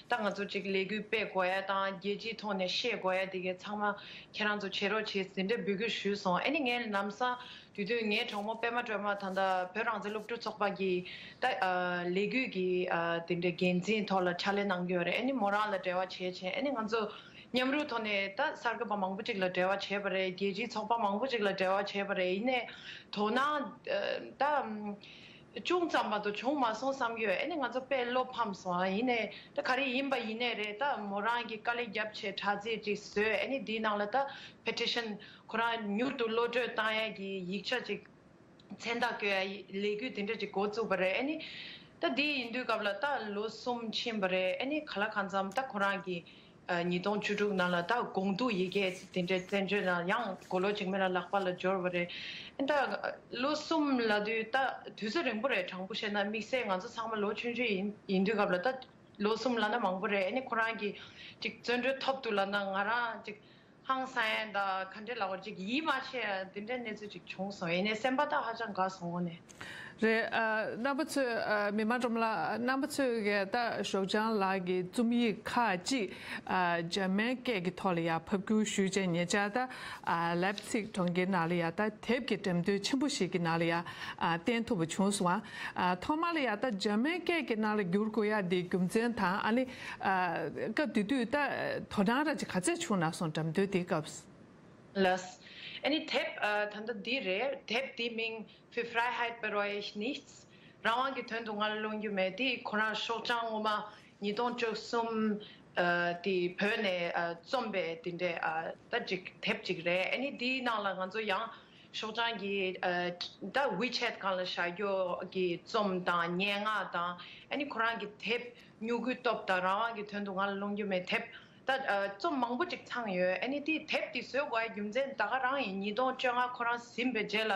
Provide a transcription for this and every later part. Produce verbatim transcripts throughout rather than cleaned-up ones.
ད་ང་ཚོ་ཅིག་ལས་འགུལ་སྤེལ་དགོས་ཡ་དང་རྒྱལ་སྤྱིའི་ཐོག་ནས་བཤད་དགོས་ཡ་དེ་གའི་ཚང་མ་ཁྱེད་རང་ཚོ་བྱེད་རོགས་བྱེད་ཟེར་འདྲ་འབོད་སྐུལ་ཞུས་སོང་། ཨ་ནི་ངས་ལམ་སང་དུས་དུས་ངའི་གྲོགས་མོ་པད་མ་སྒྲོལ་མ་ད་ལྟ་བོད་རང་བཙན་སློབ་ཕྲུག་ཚོགས་པ་གི་ད་ལས་འགུལ་གི་དེ་འདྲའི་འགན་འཛིན་ཐོག་ལ་ཕྱག་ལས་གནང་གི་ཡོད་རེད། ཨ་ནི་མོ་རང་ལ་འབྲེལ་བ་བྱས་བྱས་ཨ་ནི་ང་ཚོ་མཉམ་རུབ་ཐོག་ནས་ད་གསར་འགོད་པ་མང་པོ་ཅིག་ལ་འབྲེལ་བ་བྱས་པ་རེད། རྒྱལ་སྤྱིའི་ཚོགས་པ་མང་པོ་ཅིག་ལ་འབྲེལ་བ་བྱས་པ་རེད། ཡིན་ནའི་དོ་སྣང་ད། ཅུང་ཙམ་མ་གཏོགས་བྱུང་མ་སོང་བསམ་གྱི་ཡོད། ཨ་ནི་ང་ཚོ་དཔེ་བློ་ཕམ་སོང་། ཨ་ཡིན་ནའི་ད་ག་རེ་ཡིན་པ་ཡིན་ནའི་རེད། ད་མོ་རང་གིས་དཀའ་ལས་བརྒྱབ་བྱས་དྲ་རྩིས་ཅིག་བཟོས། ཨ་ནི་དེའི་ནང་ལ་ད་པེ་ཊི་ཤན་ཁོ་རང་མྱུར་དུ་གློད་གྲོལ་བཏང་ཡ་གི་ཡིག་ཆ་ཅིག་མཚན་རྟགས་བཀོད་ཡ་ལས་འགུལ་དེ་འདྲ་ཅིག་འགོ་བཙུགས་པ་རེད། ཨ་ནི་ད་དེ་ཡིན་དུས་སྐབས་ལ་ད་ལོ་གསུམ་ཕྱིན་པ་རེད། ཨ་ནི་ག་ལ་གང་འཚམ་ད་ཁོ་རང་གི་ཉིས་སྟོང་བཅུ་དྲུག་ནང་ལ་ད་དགོངས་འདུག་ཡི་གེ་དེ་འདྲའི་བཙན་བྱོལ་ནང་ཡང་གོ་ལོ་ཅིག་མི་ལ་ལག་པ་ལ་འབྱོར་བ་རེད། ཨ་ད་ལོ་གསུམ་ལབ་དུས་ད་དུས་ཚོད་རིང་པོ་རེད། དྲང་པོ་བཤད་ན་དམིགས་བསལ་ང་ཚོ་ཚང་མ་ལོ་ཆུང་ཆུང་ཡིན་ཡིན་དུས་སྐབས་ལ་ད་ལོ་གསུམ་ལབ་ན་མང་པོ་རེད། ཨ་ནི་ཁོ་རང་གིས་ཅིག་བཙོན་གྲོལ་ཐོབ་འདུག་ལབ་ན་ང་རང་ཅིག་ཧང་སང་ཡ་ད་ག་འདྲས་ལབ་དགོས་ཅིག་ཡིད་མ་ཆེས་ཡ་དེ་འདྲའི་གནས་ཚུལ་ཅིག་བྱུང་སོང་། ཡིན་ནའི་སེམས་པ་ད་ཧ་ཅང་དགའ་སོང་ངོ་ནས། རེད། ཨ་རྣམ་པ་ཚོས་ཨ་མི་མང་སྒྲོལ་མ་ལགས་རྣམ་པ་ཚོས་གི་ད་ཞོགས་ལྗང་ལགས་ཀྱི་རྩོམ་ཡིག་ཁག་ཅིག་ཨ་འཇར་མན་སྐད་ཀྱི་ཐོག་ལ་ཡ་ཕབ་བསྒྱུར་ཞུས་བྱས་ཉེ་ཆར་ད་ཨ་ལེབ་ཚིག་གྲོང་ཁྱེར་ནང་ལ་ཡ་ད་དེབ་ཀྱི་འགྲེམས་སྟོན་ཆེན་པོ་ཞིག་གི་ནང་ལ་ཡ་ཨ་བསྟན་ཐུབ་པ་བྱུང་སོང་། ཨ་ཐོག་མ་ལ་ཡ་ད་འཇར་མན་སྐད་ཀྱི་ནང་ལ་བསྒྱུར་དགོས་ཡ་དེ་རྒྱུ་མཚན་དང་ཨ་ནི་ཨ་སྐབས་དེ་དུས་ད་དོ་སྣང་ར་ཅིག་ག་ཚད་བྱུང་ན་སོང་འགྲེམས་སྟོན་དེའི་སྐབས། ལགས། ཨ་ནི་དེབ་ཨ་ད་ལྟ་འདི་རེད། དེབ་འདིའི་མིང་Für Freiheit bereue ich nichts། རང་དབང་གི་དོན་དུ་ང་ལ་བློ་འགྱོད་མེད། དེ་ཁོ་རང་ཤོག་བྱང་སྔོན་མ་ཉིས་སྟོང་བཅུ་གསུམ་ཨ་དེ་བོད་ནས་ཨ་རྩོམ་པའི་དེ་འདྲའི་ཨ་ད་ཅིག་དེབ་ཅིག་རེད། ཨ་ནི་དེའི་ནང་ལ་ང་ཚོ་ཡང་ཤོག་བྱང་གི་ཨ་ད་ཝི་ཆེ་ཊི་སྒང་ལ་བཞག་རྒྱུ་གི་རྩོམ་དང་སྙན་ངག་དང་ཨ་ནི་ཁོ་རང་གི་དེབ་སྨྱུ་གུའི་སྟོབས་དང་རང་དབང་གི་དོན་དུ་ང་ལ་བློ་འགྱོད་མེད་དེབ། ད་ཨ་རྩོམ་མང་པོ་ཅིག་ཚང་ཡོད། ཨ་ནི་དེ་དེབ་དེ་བཟོ་དགོས་ཡ་རྒྱུ་མཚན་ད་ག་རང་ཡིན། ཉིས་སྟོང་བཅོ་ལྔ་ཁོ་རང་ཟིན་པའི་རྗེས་ལ་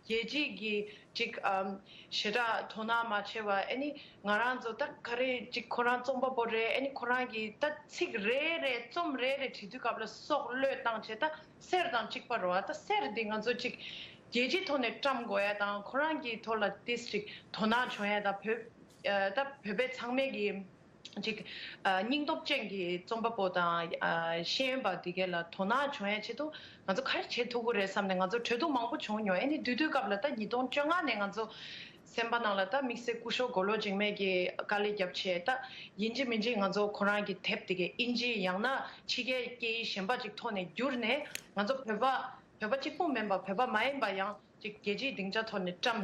རྒྱལ་སྤྱིའི་གི་ཅིག་ཨམ་ཞེ་དྲག་དོ་སྣང་མ་བྱས་པ། ཨ་ནི་ང་རང་ཚོ་ད་ག་རེ་ཅིག་ཁོ་རང་རྩོམ་པ་པོ་རེད། ཨ་ནི་ཁོ་རང་གི་ད་ཚིག་རེ་རེ་རྩོམ་རེ་རེ་བྲིས་དུས་སྐབས་ལ་སྲོག་བློས་བཏང་བྱས་ད་གསེར་དང་གཅིག་པ་རེད་བ། ད་གསེར་འདི་ང་ཚོ་ཅིག་རྒྱལ་སྤྱིའི་ཐོག་ནས་བཀྲམ་དགོས་ཡ་དང་ཁོ་རང་གི་ཐོག་ལ་ཏིས་ཅིག་དོ་སྣང་བྱུང་ཡ་ད་བོད་ཨ་ད་བོད་པའི་ཚང་མས་གི་ཅིག་ཨ་སྙིང་སྟོབས་ཅན་གྱི་རྩོམ་པ་པོ་དང་ཨ་ཤེས་ཡོན་པ་འདི་གས་ལ་དོ་སྣང་བྱུང་ཡ་ཆེད་དུ་ང་ཚོ་ག་རེ་བྱེད་ཐུབ་ཀྱི་རེད་བསམ་ནས་ང་ཚོ་གྲོས་བསྡུར་མང་པོ་བྱུང་མྱོང་། ཨ་ནི་དུས་དུས་སྐབས་ལ་ད་ཉིས་སྟོང་བཅོ་ལྔ་ནས་ང་ཚོ་སེམས་པ་ནང་ལ་ད་དམིགས་བསལ་སྐུ་ཞབས་མགོ་ལོག་འཇིགས་མེད་ཀྱིས་དཀའ་ལས་བརྒྱབ་བྱས་ད་ཡིན་གཅིག་མིན་གཅིག་ང་ཚོ་ཁོ་རང་གི་དེབ་འདི་གས་ཨིན་ཇི་ཡང་ན་ཕྱི་རྒྱལ་སྐད་ཡིག་གཞན་པ་ཅིག་ཐོག་ནས་བསྒྱུར་ནས་ང་ཚོ་བོད་པ་བོད་པ་གཅིག་པུ་མིན་པ་བོད་པ་མ་ཡིན་པ་ཡང་ཅིག་རྒྱལ་སྤྱིའི་སྡིངས་ཆ་ཐོག་ནས་བཀྲམ་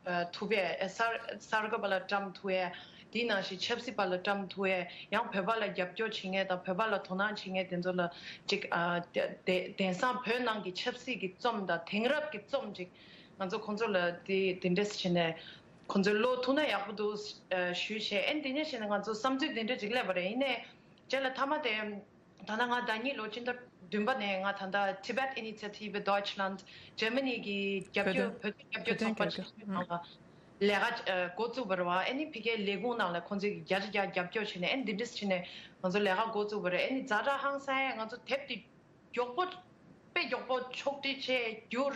ཨ་ཐུབ་ཡས། ཨ་གསར་གསར་འགོད་པ་ལ་བཀྲམ་ཐུབ་ཡས། དེའི་ནང་བཞིན་ཆབ་སྲིད་པ་ལ་བཀྲམ་ཐུབ་ཡས། ཡང་བོད་པ་ལ་རྒྱབ་སྐྱོར་བྱེད་མཁན་དང་བོད་པ་ལ་དོ་སྣང་བྱེད་མཁན་དེ་ཚོ་ལ་ཅིག་ཨ་དེ་དེ་དེང་སང་བོད་ནང་གི་ཆབ་སྲིད་ཀྱི་རྩོམ་དང་དེང་རབས་ཀྱི་རྩོམ་ཅིག་ང་ཚོ་ཁོང་ཚོ་ལ་དེ་དེ་འདྲས་བྱས་ནས་ཁོང་ཚོའི་བློ་ཐུག་ན་ཡག་པོ་འདུག་ཨ་ཞུས་བྱས། ཨ་ནི་དེ་ནས་བྱས་ནས་ང་ཚོ་བསམ་ཚུལ་དེ་འདྲས་ཅིག་སླེབས་པ་རེད། ཡིན་ནའི་རྗེས་ལ་མཐའ་མ་དེ། ད་ལྟ་ང་ཟླ་གཉིས་ལོ་སྤྱི་ཟླ་བདུན་པ་ནས་ང་ད་ལྟ་Tibet Initiative Deutschland Germany གི་རྒྱབ་སྐྱོར་བོད་དོན་བོད་དོན་རྒྱབ་སྐྱོར་ཚོགས་པ་ཞིག་ནང་ལ་ལས་ཀ་ཨ་འགོ་བཙུགས་པ་རེད་བ། ཨ་ནི་ཕ་གིའི་ལས་ཁུངས་ནང་ལ་ཁོང་ཚོས་བརྒྱ་ཆ་བརྒྱ་རྒྱབ་སྐྱོར་བྱས་ནས་ཨ་ནི་འདི་འདྲས་བྱས་ནས་ང་ཚོ་ལས་ཀ་འགོ་བཙུགས་པ་རེད། ཨ་ནི་ཛ་དྲག་ཧང་སང་ཡས་ང་ཚོ་དེབ་དེ་མགྱོགས་པོ་དཔེ་མགྱོགས་པོ་ཕྱོགས་སྒྲིག་བྱས་བསྒྱུར།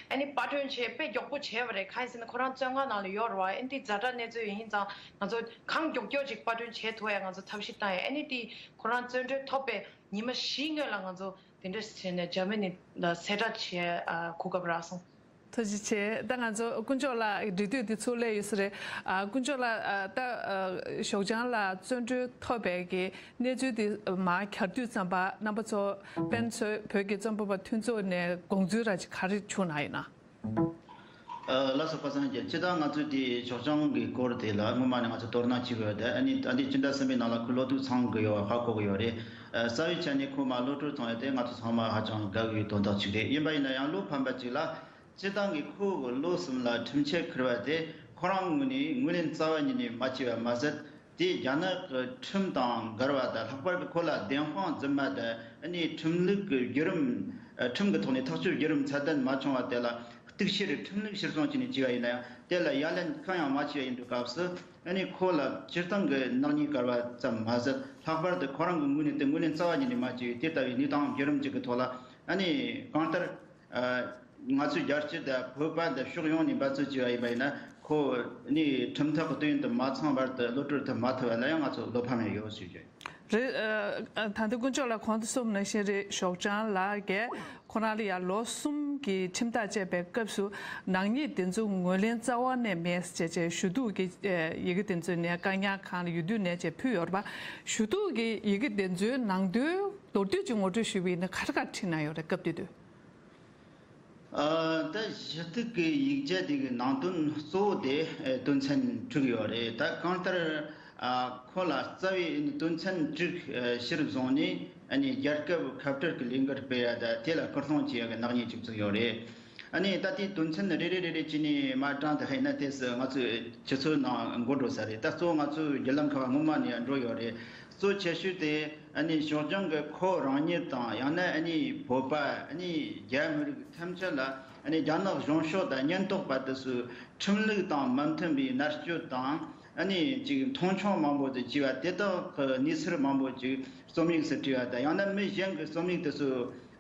ཨ་ནི་པར་སྐྲུན་བྱས་དཔེ་མགྱོགས་པོ་བྱས་པ་རེད། གང་ཡིན་ཟེར་ན་ཁོ་རང་བཙོན་ཁང་ནང་ལ་ཡོད་རེད་བ། ཨ་ནི་དེ་ཛ་དྲག་གནས་ཚུལ་ཡིན་ཙང་ང་ཚོ་གང་མགྱོགས་མགྱོགས་ཅིག་པར་སྐྲུན་བྱས་ཐུབ་ཡ་ང་ཚོ་ཐབས་ཤེས་བཏང་ཡ། ཨ་ནི་དེ་ཁོ་རང་བཙོན་གྲོལ་ཐོབ་པའི་ཉི་མ་བཞིའི་སྔོན་ལ་ང་ཚོ་དེ་འདྲ་བྱས་ནས་འཇར་མ་ནི་ལ་གསལ་བསྒྲགས་བྱས་ཨ་གོ་སྐབས་རག་སོང་། ཐུགས་རྗེ་ཆེ། ད་ང་ཚོ་དཀོན་མཆོག་ལགས་འབྲེལ་མཐུད་འདི་ཚུར་སླེབས་ཡོད་ས་རེད། ཨ་དཀོན་མཆོག་ལགས། ཨ་ད་ཨ་ཞོགས་ལྗང་ལགས་བཙོན་གྲོལ་ཐོབ་པའི་གི་གནས་ཚུལ་འདི་མར་གྱར་དུས་ཙམ་པ་རྣམ་པ་ཚོ་དཔེ་མཛོད་བོད་ཀྱི་རྩོམ་པ་པོ་མཐུན་ཚོགས་ནས་དགོངས་ཚུལ་ར་ཅིག་ག་རེ་བྱུང་ན་ཡིན་ན། ཨ་ལགས་སོ། པ་སངས་རྒྱས། སྤྱིར་བཏང་ང་ཚོས་དེ་ཞོགས་ལྗང་གི་སྐོར་དེ་ལ་སྔོན་མ་ནས་ང་ཚོ་དོ་སྣང་བྱེད་ཀྱི་ཡོད་དེ། ཨ་ནི་ཨ་འདི་སྤྱི་ཟླ་གསུམ་པའི་ནང་ལ་ཁོ་ལོ་ཐོ་ཚང་གི་ཡོད་ཧ་གོ་གི་ཡོད་རེད། ཨ་རྩ་བའི་ཆ་ནས་ཁོ་མར་གློད་གྲོལ་བཏང་ཡོད་དེ་ང་ཚོ་ཚང་མ་ཧ་ཅང་དགའ་བའི་དོན་དག་ཅིག་རེད། ཡིན་པ་ཡིན་ན་ཡང་བློ་ཕམ་པ་ཅིག་ལ། སྤྱིར་བཏང་གི་ཁོ་གི་ལོ་གསུམ་ལ་ཁྲིམས་ཆད་ཁུར་བ་དེ་ཁོ་རང་ངོས་ནས་ངོས་ལེན་རྩ་བ་ཉིད་ནས་མ་བྱས་པ་མ་ཟད། དེ་རྒྱ་ནག་གི་ཁྲིམས་དང་འགལ་བ་དང་། ལྷག་པར་དུ་ཁོ་ལ་བདེན་དཔང་རྫུན་མ་དང་། ཨ་ནི་ཁྲིམས་ལུགས་ཀྱི་བརྒྱུད་རིམ། ཨ་ཁྲིམས་ཀྱི་ཐོག་ནས་ཐག་གཅོད་བརྒྱུད་རིམ་ཚད་ལྡན་མ་བྱུང་བ་དེ་ལ་གཏུག་བཤེར་ཁྲིམས་ལུགས་གཞིར་བཟུང་བྱས་ནས་བྱས་པ་ཡིན་ན་ཡང་། དེ་ལ་ཡ་ལན་གང་ཡང་མ་བྱས་པ་ཡིན་དུས་སྐབས་སུ། ཨ་ནི་ཁོ་ལ་སྤྱིར་བཏང་གི་ནག་ཉེས་བཀལ་བ་ཙམ་མ་ཟད། ལྷག་པར་དུ་ཁོ་རང་གི་ངོས་ནས་དེ་ངོས་ལེན་རྩ་བ་ཉིད་ནས་མ་བྱས་པའི་དེ་ལྟ་བུའི་གནས་སྟངས་བརྒྱུད་རིམ་ཅིག་གི་ཐོག་ལ། ཨ་ནི་གང་ལྟར། ཨ་ང་ཚོའི་རྒྱལ་སྤྱི་དང་བོད་པ་དང་ཕྱོགས་ཡོངས་ནས་འབད་བརྩོན་བྱས་པ་ཡིན་པ་ཡིན་ན། ཁོ་ནི་ཁྲིམས་ཐག་གི་དུས་ཡུན་དུ་མ་ཚང་བར་དུ་གློད་གྲོལ་ཐུབ་མ་ཐུབ་པ་ལ་ཡང་ང་ཚོ་བློ་ཕམ་ཡང་ཡོད་ཞུ་རྒྱུ་ཡིན། རེད། ཨ། ད་ལྟ་དཀོན་མཆོག་ལགས་གོང་དུ་གསུངས་པ་ནང་བཞིན་རེད། ཞོགས་ལྗང་ལགས་ཀྱིས་ཁོ་རང་ལ་ཡང་ལོ་གསུམ་གྱི་ཁྲིམས་ཐག་བཅད་པའི་སྐབས་སུ་ནག་ཉེས་དེ་ཚོ་ངོས་ལེན་རྩ་བ་ནས་མེད་ཟེར་བྱས་ཞུ་གཏུག་གི་ཡི་གེ་དེ་ཚོ་ནས་བཀག་ཉར་ཁང་ལ་ཡོད་དུས་ནས་བྱས་ཕུལ་ཡོད་རེད་པ། ཞུ་གཏུག་གི་ཡི་གེ་དེ་ཚོའི་ནང་དོན་མདོར་བསྡུས་ཀྱི་ངོ་སྤྲོད་ཞུས་པ་ཡིན་ན་ག་རེ་ག་རེ་བྲིས་གནང་ཡོད་རེད། སྐབས་དེ་དུས། ཨ། ད་ཞུ་གཏུག་གི་ཡིག་ཆ་དེ་གི་ནང་དོན་གཙོ་བོ་དེ་ཨ་དོན་ཚན་དྲུག་ཡོད་རེད། ད་གང་ལྟར་ཨ་ཁོ་ལ་རྩ་བའི་དོན་ཚན་དྲུག་ཨ་གཞིར་བཟུང་ནས་ཨ་ནི་རྒྱལ་ཁབ་ཁ་བྲལ་གྱི་ལས་འགུལ་སྤེལ་ཡ་དང་དེ་ལ་སྐུལ་སློང་བྱེད་ཡ་གི་ནག་ཉེས་བཅུ་གཅིག་ཡོད་རེད། ཨ་ནི་ད་དེའི་དོན་ཚན་རེ་རེ་རེ་རེ་བྱས་ནས་མར་བགྲངས་ཏེ་ཕེབས་ན་དེ་སུ་ང་ཚོས་ཁྱེད་ཚོའི་ནང་འགོ་འགྲོ་ས་རེད། ད་གཙོ་བོ་ང་ཚོའི་བརྒྱུད་ལམ་ཁག་སྔོན་མ་ནས་འགྲོ་ཡོད་རེད། གཙོ་ཆེ་ཤོས་དེ་ཨ་ནི་ཞོགས་ལྗང་གི་ཁོ་རང་ཉིད་དང་ཡང་ན་ཨ་ནི་བོད་པ་ཨ་ནི་རྒྱ་མི་རིགས་ཐམས་ཅད་ལ་ཨ་ནི་རྒྱ་ནག་གཞུང་ཕྱོགས་དང་ཉེན་རྟོག་པ་དེ་ཚོས་ཁྲིམས་ལུགས་དང་མི་མཐུན་པའི་མནར་གཅོད་དང་ཨ་ནི་ཅིག་མཐོང་ཆུང་མང་པོ་དེ་བྱས་པ་དེ་དག་གི་གནས་ཚུལ་མང་པོ་ཅིག་རྩོམ་ཡིག་སུ་བྲིས་པ་དང་ཡང་ན་མི་གཞན་གྱི་རྩོམ་ཡིག་དེ་ཚོ་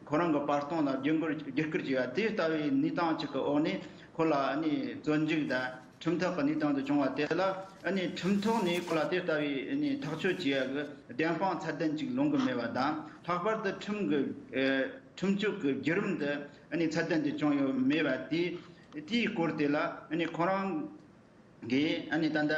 ཁོ་རང་གི་པར་སྟོང་ལ་བརྒྱུད་སྐུར་བརྒྱུད་སྐུར་བྱས་པ་དེ་ལྟ་བུའི་གནས་སྟངས་ཅིག་གི་འོག་ནས་ཁོ་ལ་ཨ་ནི་བཙོན་འཇུག་དང་ཁྲིམས་ཐག་གི་གནས་སྟངས་དུ་བྱུང་བ་དེ་ལ་ཨ་ནི་ཁྲིམས་ཐོག་ནས་ཁོ་ལ་དེ་ལྟ་བུའི་ཨ་ནི་ཐག་གཅོད་བྱེད་ཡ་གི་བདེན་དཔང་ཚད་ལྡན་ཅིག་ལོང་གི་མེད་པ་དང་། ལྷག་པར་དུ་ཁྲིམས་ཀྱི་ཨ་ཁྲིམས་གཅོད་ཀྱི་བརྒྱུད་རིམ་དེ་ཨ་ནི་ཚད་ལྡན་དུ་བྱུང་ཡོད་མེད་པ་དེ། དེའི་སྐོར་དེ་ལ་ཨ་ནི་ཁོ་རང་གིས་ཨ་ནི་ད་ལྟ་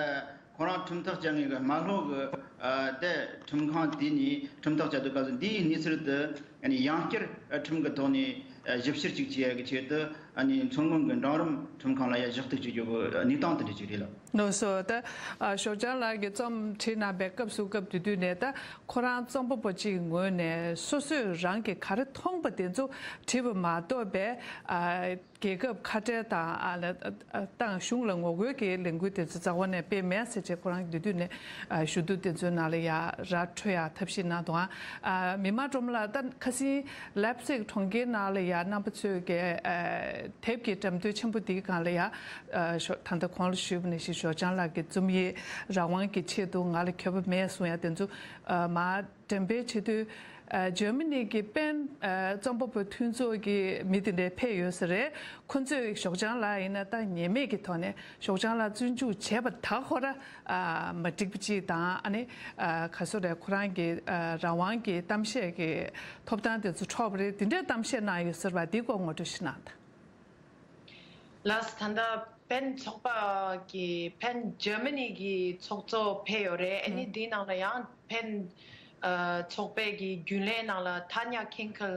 ཁོ་རང་ཁྲིམས་ཐག་བཅད་མཁན་གྱི་རྨ་ལྷོ་གི་ཨ་དེ་ཁྲིམས་ཁང་དེ་ནས་ཁྲིམས་ཐག་བཅད་དུས་སྐབས་སུ་འདིའི་གནས་ཚུལ་དེ་ཨ་ནི་ཡང་བསྐྱར་ཨ་ཁྲིམས་ཀྱི་ཐོག་ནས་ཨ་ཞིབ་བཤེར་ཅིག་བྱེད་ཡ་གི་ཆེད་དུ་ཨ་ནི་མཚོ་སྔོན་གྱི་འབྲིང་རིམ་ཁྲིམས་ཁང་ལ་ཡ་ཞུ་གཏུག་བྱེད་རྒྱུ་གི་གནས་སྟངས་དེ་འདྲ་ཅིག་རེད་ལ། ལགས་སོ། ད་ཨ་ཞོགས་ལྗང་ལགས་ཀྱིས་རྩོམ་བྲིས་གནང་པའི་སྐབས་སུ་སྐབས་དེ་དུས་ནས་ད་ཁོ་རང་རྩོམ་པ་པོ་གཅིག་གི་ངོས་ནས་སོ་སོས་རང་གིས་ག་རེ་མཐོང་པ་དེ་ཚོ་བྲིས་པ་མ་གཏོགས་པའི་ཨ། རྒྱལ་ཁབ་ཁ་བྲལ་དང་ཨ་ལ་ཏང་གཞུང་ལ་ངོ་རྒོལ་གྱི་ལས་འགུལ་དེ་ཚོ་རྩ་བ་ནས་སྤེལ་མེད་ཟེར་བྱས་ཁོ་རང་གི་དུས་དུས་ནས་ཨ་ཞུ་གཏུག་དེ་ཚོའི་ནང་ལ་ཡ་ར་འཕྲོད་ཡ་ཐབས་ཤེས་གནང་འདུག་ཨ། མི་དམངས་སྒྲོལ་མ་ལགས། ད་ཁ་སང་ལེབ་སིག་གྲོང་ཁྱེར་ནང་ལ་ཡ་རྣམ་པ་ཚོས་ཀྱི་ཨ་དེབ་ཀྱི་འགྲེམས་སྟོན་ཆེན་པོ་འདིའི་སྒང་ལ་ཡ་ཨ་ཞོ་ད་ལྟ་གོང་ལ་ཞུས་པ་ནང་བཞིན་ཞོགས་ལྗང་ལགས་ཀྱི་རྩོམ་ཡིག་རང་དབང་གི་ཆེད་དུ་ང་ལ་འཁྱོལ་བ་མེད་གསུང་ཡ་དེ་ཚོ་ཨ་མ། འགྲེམས་སྤེལ་བྱེད་དུས། ཨ་འཇར་མ་ནི་གི་པེན་ཨ་རྩོམ་པ་པོ་མཐུན་ཚོགས་ཀྱི་མི་དེ་འདྲ་ཕེབས་ཡོད་ས་རེད། ཁོ་ཚོས་ཞོགས་ལྗང་ལགས་ཡིན་ན་ད་ཉེས་མེད་ཀྱི་ཐོག་ནས་ཞོགས་ལྗང་ལགས་བཙོན་འཇུག་བྱས་པ་ད་ཁོ་ར་ཨ་མ་འགྲིག་པ་ཅིག་དང་། ཨ་ནི་ཨ་ག་སོ་རེད། ཁོ་རང་གི་ཨ་རང་དབང་གི་གཏམ་བཤད་ཀྱི་ཐོབ་ཐང་དེ་ཚོ་འཕྲོག་པ་རེད། དེ་འདྲའི་གཏམ་བཤད་གནང་ཡོད་ས་རེད་པ། འདི་སྐོར་ངོ་སྤྲོད་ཞིག་གནང་དང་། ལགས་སོ། ད་ལྟ་པེན་ཚོགས་པ་གི་པེན་འཇར་མ་ནི་གི་ཚོགས་གཙོ་ཕེབས་ཡོད་རེད། ཨ་ནི་ཨུ། འདིའི་ནང་ལ་ཡང་པེན་ཨ་ཚོགས་པའི་གི་རྒྱུན་ལས་ནང་ལ་ཐ་ཉ་ཁིང་ཁལ་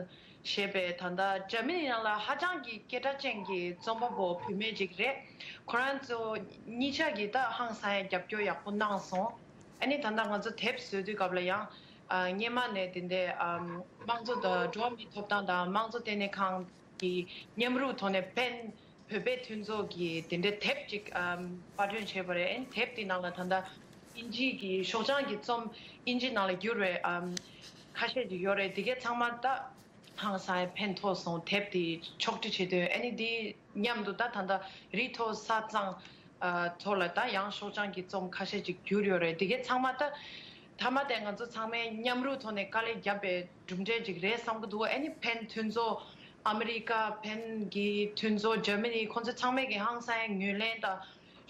ཞེས་པའི་ད་ལྟ་འཇར་མ་ནི་ནང་ལ་ཧ་ཅང་གི་སྐད་གྲགས་ཅན་གྱི་རྩོམ་པ་པོ་བུད་མེད་ཅིག་རེད། ཁོ་རང་ཚོ་གཉིས་ཆ་གིས་ད་ཧང་སང་ཡ་རྒྱབ་སྐྱོར་ཡག་པོ་གནང་སོང་། ཨ་ནི་ད་ལྟ་ང་ཚོ་དེབ་བཟོས་དུས་སྐབས་ལ་ཡང་ཨ་སྔོན་མ་ནས་དེ་འདྲའི་ཨམ་དམངས་གཙོ་དང་འགྲོ་བ་མིའི་ཐོབ་ཐང་དང་དམངས་གཙོ་ལྟེ་གནས་ཁང་གི་མཉམ་རུབ་ཐོག་ནས་པེན་བོད་པའི་མཐུན་ཚོགས་ཀྱི་དེ་འདྲའི་དེབ་ཅིག་ཨམ་པར་སྐྲུན་བྱས་པ་རེད། ཨ་ནི་དེབ་དེའི་ནང་ལ་ད་ལྟ་དབྱིན་ཇིའི་གི་ཞོགས་ལྗང་གི་རྩོམ་དབྱིན་ཇིའི་ནང་ལ་བསྒྱུར་བའི་ཨམ་ཁ་ཤས་ཅིག་ཡོད་རེད། དེ་གའི་ཚང་མ་ད་ཧང་སང་ཡ་ཕན་ཐོགས་སོང་། དེབ་དེ་ཕྱོགས་སྒྲིག་བྱེད་དུས། ཨ་ནི་དེ་མཉམ་དུ་ད་ད་ལྟ་རི་མཐོ་ས་གཙང་ཨ་ཐོག་ལ་ད་ཡང་ཞོགས་ལྗང་གི་རྩོམ་ཁ་ཤས་ཅིག་བསྒྱུར་ཡོད་རེད། དེ་གའི་ཚང་མ་ད་མཐའ་མ་དེ་ང་ཚོ་ཚང་མས་མཉམ་རུབ་ཐོག་ནས་དཀའ་ལས་བརྒྱབ་པའི་གྲུབ་འབྲས་ཅིག་རེད་བསམ་གྱི་འདུག་ཨ་ནི་པེན་མཐུན་ཚོགས་ཨ་མི་རི་ཀ། པེན་གྱི་མཐུན་ཚོགས་འཇར་མ་ནི། ཁོང་ཚོ་ཚང་མས་ཀྱི་ཧང་སང་ཡ་ངོས་ལེན་དང་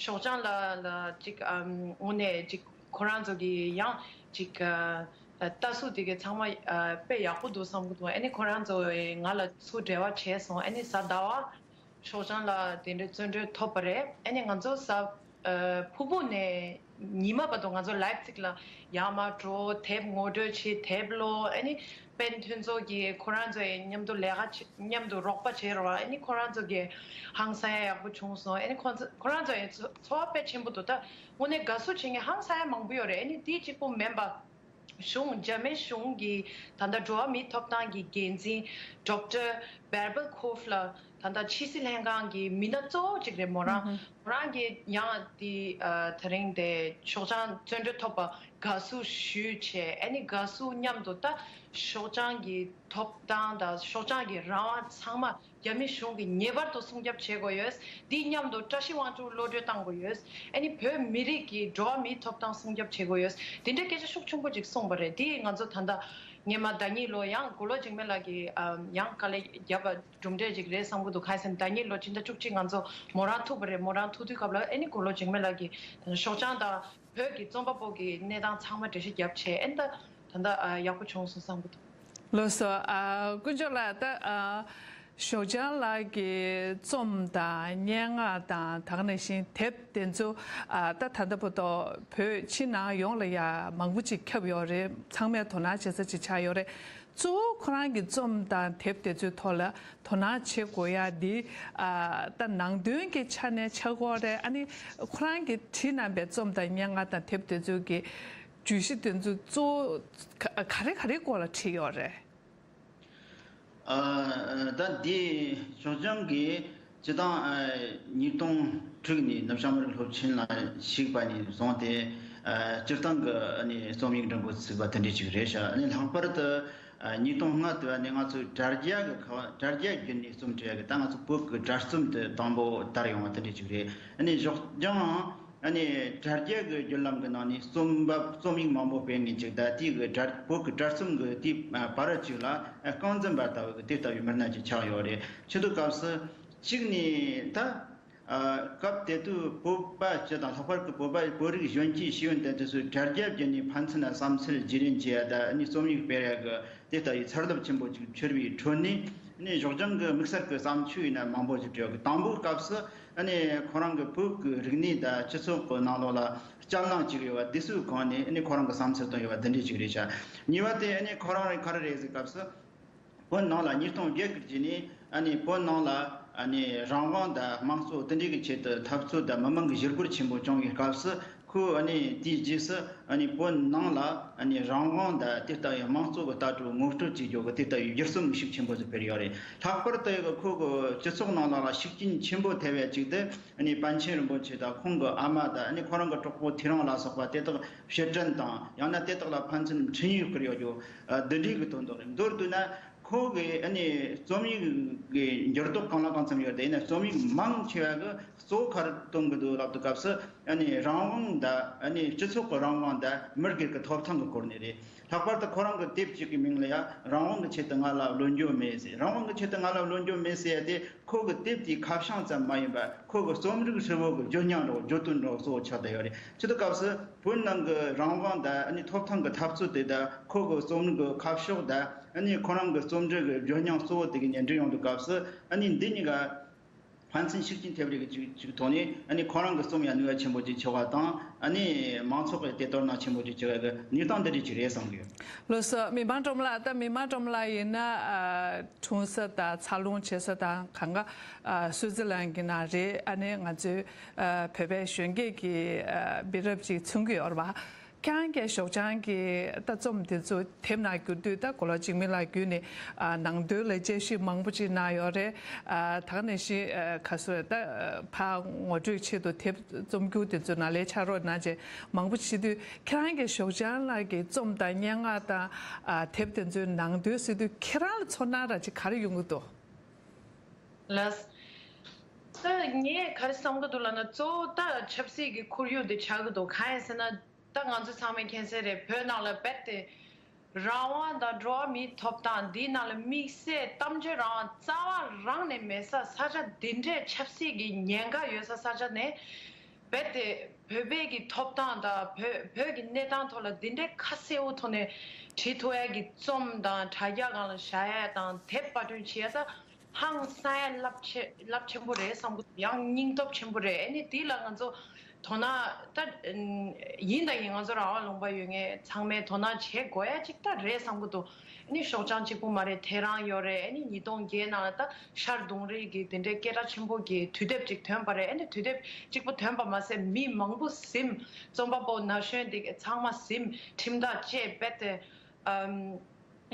ཞོགས་ལྗང་ལགས་ལ་ཅིག་ཨམ་དངོས་གནས་ཅིག་ཁོ་རང་ཚོ་གི་ཡང་ཅིག་ཨ་ལྟ་ཚུལ་དེ་གའི་ཚང་མ་ཨ་དཔེ་ཡག་པོ་འདུག་བསམ་གྱི་འདུག་ཨ་ནི་ཁོ་རང་ཚོ་ང་ལ་ཚུར་འབྲེལ་བ་བྱས་སོང་། ཨ་ནི་གཟའ་ཟླ་བ་ཞོགས་ལྗང་ལགས་དེ་འདྲའི་བཙོན་གྲོལ་ཐོབ་པ་རེད། ཨ་ནི་ང་ཚོ་གཟའ་ཨ་ཕུར་བུ་ནས་ཉི་མ་བར་དུ་ང་ཚོ་ལའིབ་ཚིག་ལ་ཡར་མར་འགྲོ། དེབ་ངོ་སྤྲོད་བྱེད། དེབ་ཀློག་ཨ་ནི་པེན་མཐུན་ཚོགས་ཀྱིས་ཁོ་རང་ཚོ་ཡི་མཉམ་དུ་ལས་ཀ་བྱེད། མཉམ་དུ་རོགས་པ་བྱེད་རོགས། ཨ་ནི་ཁོ་རང་ཚོ་གི་ཧང་སང་ཡ་ཡག་པོ་བྱུང་སོང་། ཨ་ནི་ཁོ་ཚོ་ཁོ་རང་ཚོ་ཡི་འཚོ་འཚོ་བ་དཔེ་ཆེན་པོ་འདུག་ད་དངོས་གནས་དགའ་བསུ་བྱེད་མཁན་ཧང་སང་ཡ་མང་པོ་ཡོད་རེད། ཨ་ནི་དེ་གཅིག་པུ་མིན་པ། གཞུང་། འཇར་མན་གཞུང་གི་ད་ལྟ་འགྲོ་བ་མིའི་ཐོབ་ཐང་གི་འགན་འཛིན་ཌོག་ཊར་བེར་བལ་ཁོབ་ལགས་ད་ལྟ་ཕྱི་སྲིད་ལྷན་ཁང་གི་མི་སྣ་གཙོ་བོ་གཅིག་རེད། མོ་རང་། ཨུ་ཧུ། མོ་རང་གིས་ཡང་དེ་ཨ་དེ་རིང་དེ་ཞོགས་ལྗང་བཙོན་གྲོལ་ཐོབ་པ་དགའ་བསུ་ཞུས་བྱས། ཨ་ནི་དགའ་བསུ་མཉམ་དུ་ད་ཞོགས་ལྗང་གི་ཐོབ་ཐང་དང་ཞོགས་ལྗང་གི་རང་དབང་ཚང་མ་རྒྱ་མི་གཞུང་གིས་ངེས་པར་དུ་སྲུང་སྐྱོབ་བྱེད་དགོས་ཡོད། འདི་མཉམ་དུ་བཀྲ་ཤིས་དབང་ཕྱུག་གློད་གྲོལ་གཏང་དགོས་ཡོད། ཨ་ནི་བོད་མི་རིགས་ཀྱི་འགྲོ་བ་མིའི་ཐོབ་ཐང་སྲུང་སྐྱོབ་བྱེད་དགོས་ཡོད། འདི་འདྲའི་སྐད་ཆ་ཤུགས་ཆེན་པོ་ཅིག་གསུངས་པ་རེད། འདི་ང་ཚོ་ད་ལྟ་སྔོན་མ་ཟླ་ཉིན་ལོ་ཡང་དགུང་ལོ་འཇིགས་མེད་ལགས་ཀྱིས་ཨམ་ཡང་དཀའ་ལས་བརྒྱབ་པ་གྲུབ་འབྲས་ཅིག་རེད་བསམ་གྱི་འདུག་གང་ཡིན་ཟེར་ན་ཟླ་ཉིན་ལོ་ཕྱི་ཟླ་བཅུ་གཅིག་ང་ཚོ་མོ་རང་ཐུག་པ་རེད། མོ་རང་ཐུག་དུས་སྐབས་ལ་ཨ་ནི་དགུང་ལོ་འཇིགས་མེད་ལགས་ཀྱིས་ཞོགས་ལྗང་དང་བོད་ཀྱི་རྩོམ་པ་པོ་གི་གནས་སྟངས་ཚང་མ་འགྲེལ་བཤད་བརྒྱབ་བྱས། ཨ་ནི་ད་ ད་ལྟ་ཨ་ཡག་པོ་བྱུང་སོང་བསམ་གི་འདུག། ལགས་སོ། ཨ་དཀོན་མཆོག་ལགས། ད་ཨ་ཞོགས་ལྗང་ལགས་ཀྱི་རྩོམ་དང་སྙན་ངག་དང་དེ་ག་ནང་བཞིན་དེབ་དེ་ཚོ་ཨ་ད་ད་ལྟ་བར་དུ་བོད་ཕྱི་ནང་ཡོངས་ལ་ཡ་མང་པོ་ཅིག་ཁྱབ་ཡོད་རེད། ཚང་མས་དོ་སྣང་བྱེད་ས་ཅིག་ཆགས་ཡོད་རེད། གཙོ་བོ་ཁོ་རང་གི་རྩོམ་དང་དེབ་དེ་ཚོའི་ཐོག་ལ་དོ་སྣང་བྱེད་དགོས་ཡ་འདི་ཨ་ད་ནང་དོན་གྱི་ཆ་ནས་ཆགས་ཀྱི་ཡོད་རེད། ཨ་ནི་ཁོ་རང་གིས་བྲིས་གནང་པའི་རྩོམ་དང་སྙན་ངག་དང་དེབ་དེ་ཚོ་གི་བརྗོད་གཞི་དེ་ཚོ་གཙོ་བོ་ག་ག་རེ་ག་རེའི་སྐོར་ལ་བྲིས་ཡོད་རེད། ཨ་ད་འདི་ཞོགས་ལྗང་གིས་སྤྱིར་བཏང་ཨ་ཉིས་སྟོང་དྲུག་ནས་ནུབ་བྱང་མི་རིགས་སློབ་ཆེན་ལ་ཞུགས་པ་ནས་བཟུང་སྟེ་ཨ་སྤྱིར་བཏང་གི་ཨ་ནི་རྩོམ་ཡིག་འབྲི་འགོ་ཚུགས་པ་དེ་འདྲ་ཅིག་རེད་ཤག། ཨ་ནི་ལྷག་པར་དུ་ཨ་ཉིས་སྟོང་ལྔ་དུ་ཨ་ནི་ང་ཚོའི་དྲ་རྒྱ་གི་ཁ་དྲ་རྒྱ་བརྒྱུད་ནས་རྩོམ་འབྲི་ཡ་གི་ད་ང་ཚོ་བོད་ཀྱི་དྲ་རྩོམ་དེ་དང་པོ་དར་ཡོང་བ་དེ་འདྲ་ཅིག་རེད། ཨ་ནི་ཞོགས་ལྗང་ཨ་ནི་དྲ་རྒྱ་གི་བརྒྱུད་ལམ་གྱི་ནང་ནས་རྩོམ་པ་རྩོམ་ཡིག་མང་པོ་སྤེལ་མཁན་ཅིག་ད་དེའི་གི་དྲ་བོད་ཀྱི་དྲ་རྩོམ་གྱི་དེའི་བར་ཅིག་ལ་རྐང་འཛིན་པ་ལྟ་བུ་གི་དེ་ལྟ་བུའི་མི་སྣ་ཅིག་ཆགས་ཡོད་རེད། ཆེད་དུ་སྐབས་སུ་གཅིག་ནས་ད་སྐབས་དེ་དུས་བོད་པ་སྤྱི་དང་ལྷག་པར་གྱི་བོད་པ་བོད་རིགས་གཞོན་སྐྱེས་ཤེས་ཡོན་ལྡན་དེ་ཚོས་དྲ་རྒྱ་བརྒྱུད་ནས་ཕན་ཚུན་ལ་བསམ་ཚུལ་བརྗེ་ལེན་བྱེད་ཡ་ད་ཨ་ནི་རྩོམ་ཡིག་སྤེལ་ཡ་གི་དེ་ལྟ་བུའི་ཚ་རླབས་ཆེན་པོ་ཅིག་འཕྱུར་བའི་ཁྲོད་ནས་ཨ་ནི་ཞོགས་ལྗང་གི་དམིགས་བསལ་གྱི་བརྩམས་ཆོས་ཡིན་ན་མང་པོ་ཞིག་བྲིས་ཡོད་གི། དང་པོའི་སྐབས་སུ་ཨ་ནི་ཁོ་རང་གི་བོད་ཀྱི་རིག་གནས་དང་སྤྱི་ཚོགས་ཀྱི་ནང་ལོགས་ལ་སྐྱབས་ལངས་བྱེད་ཀྱི་ཡོད་པ་དེ་ཚོའི་སྒང་ནས་ཨ་ནི་ཁོ་རང་གི་བསམ་ཚུལ་བཏོན་ཡོད་པ་འདི་འདྲ་ཅིག་རེད་ཤག། གཉིས་པ་དེ་ཨ་ནི་ཁོ་རང་རེ་ག་རེ་རེད་ཟེར་སྐབས་སུ་བོད་ནང་ལ་ཉིས་སྟོང་བརྒྱད་ཀྱི་རྗེས་ནས་ཨ་ནི་བོད་ནང་ལ་ཨ་ནི་རང་དབང་དང་དམངས་གཙོ་དེ་འདྲའི་གི་ཆེད་དུ་འཐབ་རྩོད་དང་མི་མང་གི་ཞི་རྒོལ་ཆེན་པོ་བྱུང་བའི་སྐབས་སུ། ཁོས་ཨ་ནི་དེའི་རྗེས་སུ་ཨ་ནི་བོད་ནང་ལ་ཨ་ནི་རང་དབང་དང་དེ་ལྟ་བུའི་དམངས་གཙོ་གི་ལྟ་གྲུབ་ངོ་སྤྲོད་བྱེད་རྒྱུ་གི་དེ་ལྟ་བུའི་བསྒྱུར་རྩོམ་ཤུགས་ཆེན་པོ་ཞིག་སྤེལ་ཡོད་རེད། ལྷག་པར་དུ་ཁོ་གི་སྤྱི་ཚོགས་ནང་ལོགས་ལ་ཤུགས་རྐྱེན་ཆེན་པོ་ཐེབས་པའི་གཅིག་དེ་ཨ་ནི་པཎ་ཆེན་རིན་པོ་ཆེ་དང་ཁོང་གི་ཨ་མ་དང་ཨ་ནི་ཁོ་རང་གི་གྲོགས་པོ་ཐེའུ་རང་ལ་སོགས་པ་དེ་དག་ཕྱིར་དྲན་དང་ཡང་ན་དེ་དག་ལ་ཕན་ཚུན་འཕྲིན་ཡིག་བསྐུར་ཡོད་རྒྱུ་འདི་འདྲའི་གི་དོན་དག་རེད། མདོར་བསྡུས་ན། ཁོ་གི་ཨ་ནི་རྩོམ་ཡིག་གི་འགྱུར་ལྡོག་གང་ལ་གང་འཚམ་ཡོད་རེད། ཡིན་ན་རྩོམ་ཡིག་མང་ཆེ་བ་གི་གཙོ་བོ་ག་རེ་སྟོན་གི་འདུག་ལབ་དུས་སྐབས་སུ་ཨ་ནི་རང་དབང་དང་ཨ་ནི་སྤྱི་ཚོགས་ཀྱི་རང་དབང་དང་མི་སྒེར་གྱི་ཐོབ་ཐང་གི་སྐོར་ནས་རེད། ལྷག་པར་དུ་ཁོ་རང་གི་དེབ་གཅིག་གི་མིང་ལ་ཡང་རང་དབང་གི་ཆེད་དུ་ང་ལ་བློ་འགྱོད་མེད་ཟེར། རང་དབང་གི་ཆེད་དུ་ང་ལ་བློ་འགྱོད་མེད་ཟེར་ཡ་དེ་ཁོ་གི་དེབ་དེའི་ཁ་བྱང་ཙམ་མ་ཡིན་པར་ཁོ་གི་རྩོམ་རིག་ཧྲིལ་བོ་གི་བརྗོད་སྙིང་འདྲ་བོ་བརྗོད་དོན་འདྲ་བོ་གཙོ་བོ་ཆགས་བསྡད་ཡོད་རེད། ཆེད་དུ་སྐབས་སུ་བོད་ནང་གི་རང་དབང་དང་ཨ་ནི་ཐོབ་ཐང་གི་འཐབ་རྩོད་དེ་དང་ཁོ་གི་རྩོམ་རིག་གི་ཁ་ཕྱོགས་དང་། ཨ་ནི་ཁོ་རང་གི་རྩོམ་འབྲི་གི་བརྗོད་སྙིང་གཙོ་བོ་དེ་གི་ཉེ་འབྲེལ་ཡོང་དུས་སྐབས་སུ་ཨ་ནི་འདི་གཉིས་ཀ་ཕན་ཚུན་ཤུགས་རྐྱེན་ཐེབས་རིགས་ཀྱི་ཅིག་ཅིག་ཐོག་ནས་ཨ་ནི་ཁོ་རང་གི་རྩོམ་ཡང་ནུས་པ་ཆེན་པོ་ཅིག་ཆགས་པ་དང་། ཨ་ནི་མང་ཚོགས་ཀྱི་དེ་དོ་སྣང་ཆེན་པོ་ཅིག་བྱེད་པའི་གི་གནས་སྟངས་འདི་འདྲ་ཅིག་རེད་བསམ་གི་ཡོད། ལགས་སོ། མི་དམངས་སྒྲོལ་མ་ལགས། ད་མི་དམངས་སྒྲོལ་མ་ལགས་ཡིན་ན་ཨ་འཁྲུངས་ས་དང་འཚར་ལོངས་བྱེད་ས་དང་གང་ག་ཨ་སུའི་ཙི་ལན་གྱི་ནང་རེད། ཨ་ནི་ང་ཚོའི་ཨ་བོད་པའི་གཞོན་སྐྱེས་ཀྱི་ཨ་དཔེ་རབས་ཅིག་མཚོན་གི་ཡོད་རེད་པ། ཁྱེད་རང་གིས་ཞོགས་ལྗང་གི་ལྟ་རྩོམ་དེ་ཚོ་དེབ་ནང་བསྒྱུར་དུས། ད་གོ་ལ་འཇིགས་མེད་ལགས་བརྒྱུད་ནས་ཨ་ནང་དོན་ལ་དཔྱད་ཞིབ་མང་པོ་ཅིག་གནང་ཡོད་རེད། ཨ་ད་ག་ནང་བཞིན་ཨ་ག་ཚོད་ད་ཕར་ངོ་སྤྲོད་ཆེད་དུ་དེབ་རྩོམ་སྒྱུར་དེ་ཚོ་ནང་ལས་ཕྱག་རོགས་གནང་བྱས་མང་པོ་བྱེད་དུས། ཁྱེད་རང་གིས་ཞོགས་ལྗང་ལགས་ཀྱི་རྩོམ་དང་སྙན་ངག་དང་ཨ་དེབ་དེ་ཚོའི་ནང་དོན་གཟིགས་དུས་ཁྱེད་རང་ལ་ཚོར་སྣང་ར་ཅིག་ག་རེ་ཡོང་གི་འདུག། ལགས། ད་ངས་ག་རེ་བསམ་གི་འདུག་ལབ་ན། གཙོ་བོ་ད་ཆབ་སྲིད་ཀྱི་ཁོར་ཡུག་དེ་ཆགས་ཀྱི་འདུག། གང་ཡིན་ཟེར་ན། ད་ང་ཚོ་ཚང་མས་མཁྱེན་གསལ་རེད། བོད་ནང་ལ་རྦད་དེ་རང་དབང་དང་འགྲོ་བ་མིའི་ཐོབ་ཐང་འདིའི་ནང་ལ་དམིགས་བསལ་གཏམ་བརྗོད་རང་དབང་རྩ་བ་རང་ནས་མེད་ས་ས་ཆ་འདི་འདྲའི་ཆབ་སྲིད་ཀྱི་ཉེན་ཁ་ཡོད་ས་ས་ཆ་ནས། རྦད་དེ་བོད་པའི་གི་ཐོབ་ཐང་དང་བོད་བོད་ཀྱི་གནས་སྟངས་ཐོག་ལ་འདི་འདྲའི་ཁ་གསལ་བོ་ཐོག་ནས་བྲིས་ཐུབ་ཡ་གི་རྩོམ་དང་དྲ་རྒྱ་སྒང་ལ་བཞག་ཡ་དང་དེབ་པར་སྐྲུན་བྱེད་ཡ་ད་ཧང་སང་ཡ་རླབས་ཆེ་རླབས་ཆེན་པོ་རེད་བསམ་གི་འདུག། ཡང་སྙིང་སྟོབས་ཆེན་པོ་རེད། ཨ་ནི་དེ་ལ་ང་ཚོ་དོ་སྣང་ད་ཡིན་དང་ཡིན། ང་ཚོ་རང་དབང་ལུང་པ་ཡོད་མཁན་ཚང་མས་དོ་སྣང་བྱེད་དགོས་ཡ་ཅིག་ད་རེད་བསམ་གི་འདུག། ཨ་ནི་ཞོགས་ལྗང་གཅིག་པུ་མ་རེད། ཐེ་རང་ཡོད་རེད། ཨ་ནི་ཉིས་སྟོང་བརྒྱད་ནང་ལ་ད་ཤར་དུང་རི་གི་དེ་འདྲའི་སྐད་གྲགས་ཆེན་པོ་གི་དུས་དེབ་ཅིག་ཐོན་པ་རེད། ཨ་ནི་དུས་དེབ་གཅིག་པུ་ཐོན་པ་མ་ཟད་མི་མང་པོ་ཟིན། རྩོམ་པ་པོ་ན་གཞོན་དེ་ཚང་མ་ཟིན། ཁྲིམས་ཐག་བཅད། རྦད་དེ་ཨམ་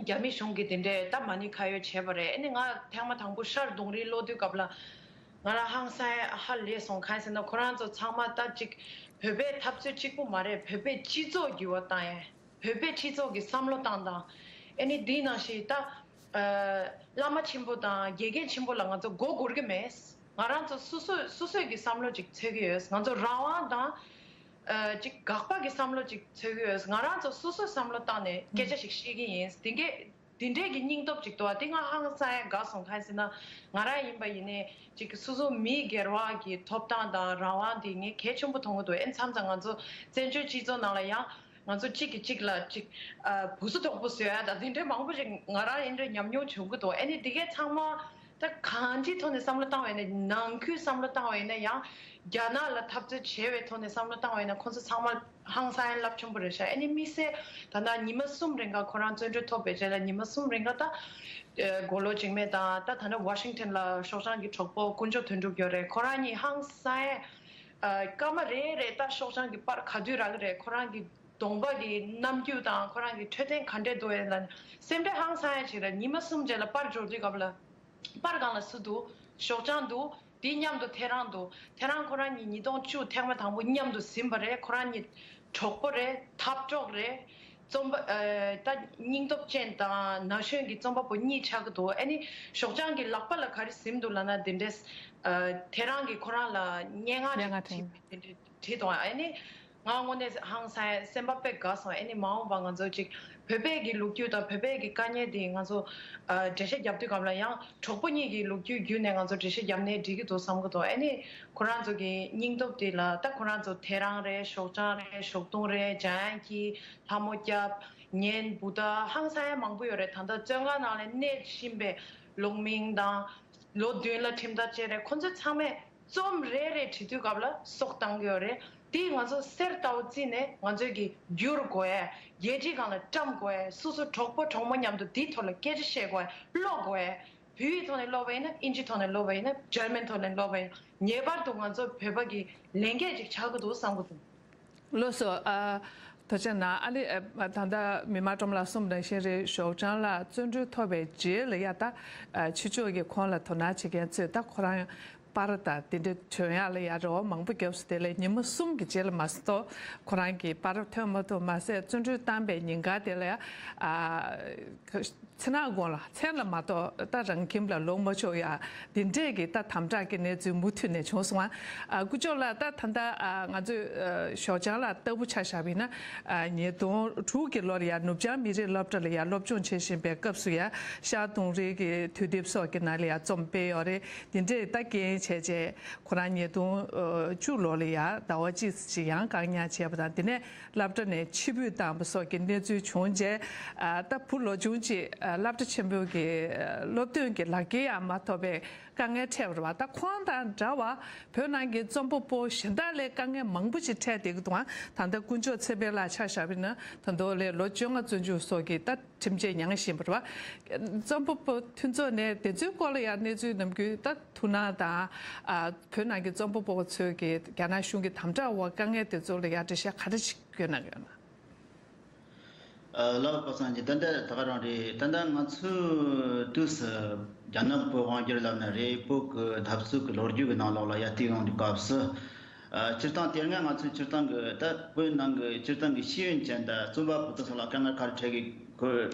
རྒྱ་མི་གཞུང་གིས་དེ་འདྲའི་ད་མ་ཎི་ཁ་གཡོག་བྱས་པ་རེད། ཨ་ནི་ང་ཐེངས་མ་དང་པོ་ཤར་དུང་རི་ལོག་དུས་སྐབས་ལ་ང་རང་ཧང་སང་ཧ་ལས་སོང་། གང་ཡིན་ཟེར་ན་ཁོ་རང་ཚོ་ཚང་མ་ད་ཅིག་བོད་པའི་འཐབ་རྩོད་གཅིག་པུ་མ་རེད། བོད་པའི་སྤྱི་ཚོགས་འགྱུར་བ་བཏང་ཡས། བོད་པའི་སྤྱི་ཚོགས་ཀྱི་བསམ་བློ་བཏང་སྟངས། ཨ་ནི་འདིའི་ནང་བཞིན་ད་ཨ་བླ་མ་ཆེན་པོ་དང་དགེ་རྒན་ཆེན་པོ་ལ་ང་ཚོ་མགོ་སྒུར་གྱི་མེད། ང་རང་ཚོ་སོ་སོ་སོ་སོའི་གི་བསམ་བློ་ཅིག་འཚོལ་གྱི་ཡོད། ང་ཚོ་རང་དབང་དང་ཨ་ཅིག་དགག་པ་གི་བསམ་བློ་ཅིག་འཚོལ་གྱི་ཡོད། ང་རང་ཚོ་སོ་སོའི་བསམ་བློ་བཏང་ནས་སྐད་ཆ་ཞིག་བཤད་ཀྱི་ཡིན། དེ་གས་དེ་འདྲས་ཀྱི་སྙིང་སྟོབས་ཅིག་འདུག་པ། དེ་ང་ཧང་སང་ཡ་དགའ་སོང་། གང་ཡིན་ཟེར་ན་ང་རང་ཡིན་པ་ཡིན་ནའི་ཅིག་སོ་སོ་མི་སྒེར་བ་གི་ཐོབ་ཐང་དང་རང་དབང་དེ་ངས་གལ་ཆེན་པོ་མཐོང་གི་འདུག། ཨེ་མཚམས་མཚམས་ང་ཚོ་བཙན་བྱོལ་སྤྱི་ཚོགས་ནང་ལ་ཡང་། ང་ཚོ་གཅིག་གིས་གཅིག་ལ་གཅིག་ཨ་བུ་སུ་དོག་པོ་བཟོ་ཡ་དང་དེ་འདྲའི་མང་པོ་ཞིག་ང་རང་ཡིན་འདྲ་ཉམས་མྱོང་བྱུང་གི་འདུག་ཨ་ནི་འདི་གའི་ཚང་མ་ད་གང་ཅིའི་ཐོག་ནས་བསམ་བློ་བཏང་བ་ཡིན་ན། ནང་ཁུལ་བསམ་བློ་བཏང་བ་ཡིན་ན་ཡང་རྒྱ་ནག་ལ་འཐབ་རྩོད་བྱས་པའི་ཐོག་ནས་བསམ་བློ་བཏང་བ་ཡིན་ན་ཁོང་ཚོ་ཚང་མ་ཧང་སང་ཡ་རླབས་ཆེན་པོ་རེད་ཤག་ཨ་ནི་དམིགས་བསལ་ད་ལྟ་ཉི་མ་གསུམ་རིང་ག་ཁོ་རང་བཙོན་གྲོལ་ཐོབ་པའི་རྗེས་ལ་ཉི་མ་གསུམ་རིང་ག་ད་ཨ་མགོ་ལོག་འཇིགས་མེད་དང་ད་ད་ནི་ཝ་ཤིང་ཊོན་ལ་ཤོག་བྱང་གི་གྲོགས་པོ་དཀོན་མཆོག་དོན་གྲུབ་ཡོད་རེད། ཁོ་རང་གཉིས་ཧང་སང་ཡ་ཨ་སྐར་མ་རེ་རེ་ད་ཤོག་བྱང་གི་པར་ག་དུས་རག་གི་རེད། ཁོ་རང་གི་གདོང་པ་གི་རྣམ་འགྱུར་དང་ཁོ་རང་གི་འཕྲོད་བསྟེན་ག་འདྲས་འདུག་ཨེ་ལ་སེམས་ཁྲལ་ཧང་སང་ཡ་ཅིག་རེད། ཉི་མ་གསུམ་རྗེས་ལ་པར་འབྱོར་དུས་སྐབས་ལ་པར་སྒང་ལ་སུ་འདུག་ཤོག་བྱང་འདུག་དེའི་མཉམ་དུ་ཐེ་རང་འདུག་ཐེ་རང་ཁོ་རང་གཉིས་ཉིས་སྟོང་བཅུ་ཐེངས་མ་དང་པོ་མཉམ་དུ་ཟིན་པ་རེད། ཁོ་རང་གཉིས་གྲོགས་པོ་རེད། འཐབ་གྲོགས་རེད། རྩོམ་པ་ཨ་ད་སྙིང་སྟོབས་ཅན་དང་ན་གཞོན་གྱི་རྩོམ་པ་པོ་གཉིས་ཆགས་ཀྱི་འདུག་ཨ་ནི་ཤོག་བྱང་གི་ལག་པ་ལ་ག་རེ་ཟིན་འདུག་ལབ་ན་དེ་འདྲས་ཨ་ཐེ་རང་གིས་ཁོ་རང་ལ་སྙན་ངག་སྙན་ངག་ཅིག་བྲིས་དེ་འདྲས་བྲིས་འདུག་ཨ་ནི་ང་དངོས་གནས་ཧང་སང་སེམས་པ་དཔེ་དགའ་སོང་། ཨ་ནི་མ་འོངས་པ་ང་ཚོ་ཅིག་བོད་པའི་གི་ལོ་རྒྱུས་དང་བོད་པའི་གི་དཀའ་ངལ་དེ་ང་ཚོ་ཨ་འགྲེལ་བཤད་རྒྱབ་དུས་སྐབས་ལ་ཡང་གྲོགས་པོ་གཉིས་ཀྱི་ལོ་རྒྱུས་བརྒྱུད་ནས་ང་ཚོ་འགྲེལ་བཤད་རྒྱབ་ནའི་འགྲིག་གི་འདུག་བསམ་གི་འདུག་ཨ་ནི་ཁོ་རང་ཚོ་གི་སྙིང་སྟོབས་དེ་ལ་ད་ཁོ་རང་ཚོ་ཐེ་རང་རེད། ཤོག་བྱང་རེད། ཞོགས་དུང་རེད། འཇམ་དབྱངས་སྐྱིད། ལྷ་མོ་སྐྱབས། ངན་བུ་ད་ཧང་སང་ཡ་མང་པོ་ཡོད་རེད། ད་ལྟ་བཙོན་ཁང་ནང་ལ་གནས་བཞིན་པའི་ལུང་མིང་དང་ལོ་བདུན་ལ་ཁྲིམས་ཐག་བཅད་རེད། ཁོ་ཚོ་ཚང་མས་རྩོམ་རེ་རེ་བྲིས་དུས་སྐབས་ལ་སྲོག་བཏང་གི་ཡོད་རེད། དེ་ང་ཚོ་གསེར་ལྟ་བུ་བརྩིས་ནས་ང་ཚོས་ཀྱི་བསྒྱུར་དགོས་ཡ། རྒྱལ་སྤྱིའི་སྒང་ལ་བཀྲམ་དགོས་ཡ། སོ་སོ་གྲོགས་པོ་གྲོགས་མོ་མཉམ་དུ་དེའི་ཐོག་ལ་སྐད་ཆ་བཤད་དགོས་ཡ། ཀློག་དགོས་ཡ། བོད་ཡིག་ཐོག་ནས་ཀློག་པ་ཡིན་ན། ཨིན་ཇི་ཐོག་ནས་ཀློག་པ་ཡིན་ན། འཇར་མན་ཐོག་ནས་ཀློག་པ་ཡིན་ན། ངེས་པར་དུ་ང་ཚོ་བོད་པ་གི་ལས་འགན་ཅིག་ཆགས་ཀྱི་འདུག་བསམ་གྱི་འདུག་ལགས་སོ། ཨ། ཐུགས་རྗེ་གནང་། ཨ་ནི་ཨ་ད་ལྟ་མི་མང་ཁྲོམ་ལགས་གསུངས་པ་ནང་བཞིན་རེད། ཞོགས་ཇང་ལགས་བཙོན་གྲོལ་ཐོབ་པའི་རྗེས་ལ་ཡ་ད་ཨ་ཕྱི་ཕྱོགས་ཀྱི་ཁོང་ལ་དོ་སྣང་བྱེད་མཁན་ཚོས་ད་ཁོ་རང་པར་དང་དེ་འདྲ་བྱོན་ཡག་ལ་ཡ་རེ་བ་མང་པོ་བརྒྱབ་སོང་། དེ་ལས་ཉི་མ་གསུམ་གྱི་རྗེས་ལ་མ་གཏོགས་ཁོ་རང་གི་པར་ཐོན་མ་ཐུབ། མ་ཟད་བཙོན་གྲོལ་བཏང་པའི་ཉིན་དཀར་དེ་ལ་ཡ་ཨ། མཚན་ནག་དགོན་ལ་མཚན་ལ་མ་གཏོགས་ད་རང་ཁྱིམ་ལ་ལོག་མ་ཆོག་ཡ། འདི་འདྲས་ཀྱི་ད་དམ་དྲག་གི་གནས་ཚུལ་མུ་མཐུད་ནས་བྱུང་སོང་ང་། ཨ་དཀོན་མཆོག་ལགས། ད་ད་ལྟ་ཨ་ང་ཚོས་ཨ་ཞོགས་ཇང་ལགས་ལྟ་བུ་ཆ་བཞག་པ་ཡིན་ན། ཨ་ཉིས་སྟོང་དྲུག་གི་ལོར་ཡ་ནུབ་བྱང་མི་རིགས་སློབ་གྲྭ་ལ་ཡ་སློབ་སྦྱོང་བྱེད་བཞིན་པའི་སྐབས་སུ་ཡ་ཤར་དུང་རི་གི་དུས་དེབ་སོགས་ཀྱི་ནང་ལ་ཡ་རྩོམ་སྤེལ་ཡོད་རེད། འདི་འདྲས་ད་རྐྱེན་བྱས་རྗེས་ཁོ་རང་ཉིས་སྟོང་བཅུ་ལོ་ལ་ཡ་ཟླ་བ་གཅིག་ཅིག་ཡང་བཀག་ཉར་བྱས་པ་དང་། དེ་ནས་སློབ་གྲྭ་ནས་ཕྱིར་འབུད་བཏང་བ་སོགས་ཀྱི་གནས་ཚུལ་བྱུང་རྗེས། ཨ་ད་བུ་ལོ་ཆུང་གཅིག་ཨ་སློབ་གྲྭ་ཆེན་པོའི་གི་ཨ་སློབ་ཐོན་གྱི་ལག་འཁྱེར་ཡང་མ་ཐོབ་པའི་དཀའ་ངལ་འཕྲད་པ་རེད་བ། ད་ཁོང་དང་འདྲ་བ་བོད་ནང་གི་རྩོམ་པ་པོ་གཞན་དག་ལས་དཀའ་ངལ་མང་པོ་ཞིག་འཕྲད་བསྡད་ཀྱི་འདུག་ད་ལྟ་དཀོན་མཆོག་ཚེ་འཕེལ་ལགས་ཆ་བཞག་པ་ཡིན་ན་ད་དུང་ལོ་བཅོ་ལྔ་བཙོན་འཇུག་སོགས་ཀྱི་ད་ཁྲིམས་ཆད་མྱངས་བཞིན་པ་རེད་བ། རྩོམ་པ་པོ་མཐུན་ཚོགས་ནས་དེ་ཚོའི་སྐོར་ལ་ཡང་གནས་ཚུལ་ནམ་རྒྱུན་ད་ཐུགས་སྣང་དང་། ཨ་བོད་ནང་གི་རྩོམ་པ་པོ་ཚོས་ཀྱི་རྒྱ་ནག་གཞུང་གི་དམ་དྲག་འོག་དཀའ་ངལ་དེ་ཚོ་ལ་ཡང་འགྲེལ་བཤད་ག་རེ་ཞིག་བསྐྱོན་གནང་ཡོད་ན། ཨ་ལགས་པ་སངས་ཀྱི་ད་ལྟ་ད་ག་རང་རེད། ད་ལྟ་ང་ཚོས་དུས་སུ་རྒྱ་ནག་བོད་དབང་སྒྱུར་ལབ་ན་རེད། བོད་ཀྱི་འཐབ་རྩོད་ཀྱི་ལོ་རྒྱུས་ཀྱི་ནང་ལོགས་ལ་ཡར་བལྟས་ཡོང་དུས་སྐབས་སུ། ཨ་སྤྱིར་བཏང་དེ་སྔ་ང་ཚོས་སྤྱིར་བཏང་གི་ད་བོད་ནང་གི་སྤྱིར་བཏང་གི་ཤེས་ཡོན་ཅན་དང་རྩོམ་པ་པོ་དེ་ཚོ་ལ་དཀའ་ངལ་ག་རེ་འཕྲད་ཀྱི་ཁོ། འཕྲད་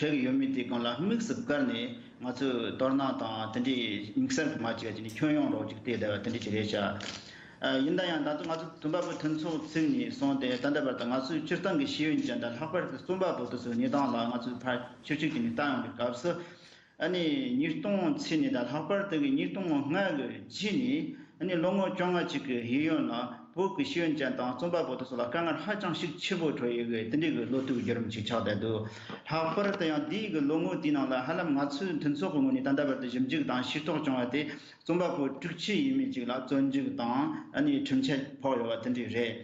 ཀྱི་ཡོད་མེད་དེའི་སྒང་ལ་དམིགས་སུ་བཀར་ནས་ང་ཚོས་དོ་སྣང་དང་དེ་འདྲའི་དམིགས་བསལ་གྱི་མ་བྱས་ཀྱི་ནས་ཁྱོན་ཡོངས་རོགས་ཅིག་བལྟས་བསྡད་པ་དེ་འདྲ་ཅིག་རེད་ཤག་ཨ་ཡིན་ན་ཡང་ད་དུང་ང་ཚོ་རྩོམ་པ་པོ་མཐུན་ཚོགས་ཚུགས་ནས་བཟུང་སྟེ་ད་ལྟ་བར་དུ་ང་ཚོའི་སྤྱིར་བཏང་གི་ཤེས་ཡོན་ཅན་དང་ལྷག་པར་དུ་རྩོམ་པ་པོ་དེ་ཚོའི་གནས་སྟངས་ལ་ང་ཚོས་ཕར་ཕྱོགས་གཅིག་ནས་བལྟ་ཡོང་བའི་སྐབས་སུ། ཨ་ནི་ཉིས་སྟོང་ཚུན་ནས་དང་ལྷག་པར་དུ་གི་ཉིས་སྟོང་ལྔ་གི་རྗེས་ནས་ཨ་ནི་ལོ་ངོ་བཅོ་ལྔ་ཅིག་གི་ཡིན་ཡོད་ན་བོད་ཀྱི་ཤེས་ཡོན་ཅན་དང་རྩོམ་པ་པོ་དེ་ཚོ་ལ་དཀའ་ངལ་ཧ་ཅང་ཤུགས་ཆེ་པོ་འཕྲད་ཡོད་པའི་དེ་འདྲའི་གི་ལོ་དུས་བརྒྱུད་རིམ་ཅིག་ཆགས་བསྡད་འདུག་ལྷག་པར་དུ་ཡང་འདིའི་གི་ལོ་ངོ་དེའི་ནང་ལ་ཧ་ལམ་ང་ཚོའི་མཐུན་ཚོགས་ཀྱི་ངོས་ནས་ད་ལྟ་བར་དུ་ཞིབ་འཇུག་དང་ཤེས་རྟོགས་བྱུང་བ་དེ་རྩོམ་པ་པོ་དྲུག་ཅུ་ཡས་མས་ཅིག་ལ་བཙོན་འཇུག་དང་ཨ་ནི་ཁྲིམས་ཆད་ཕོག་ཡོད་པ་དེ་འདྲ་རེད།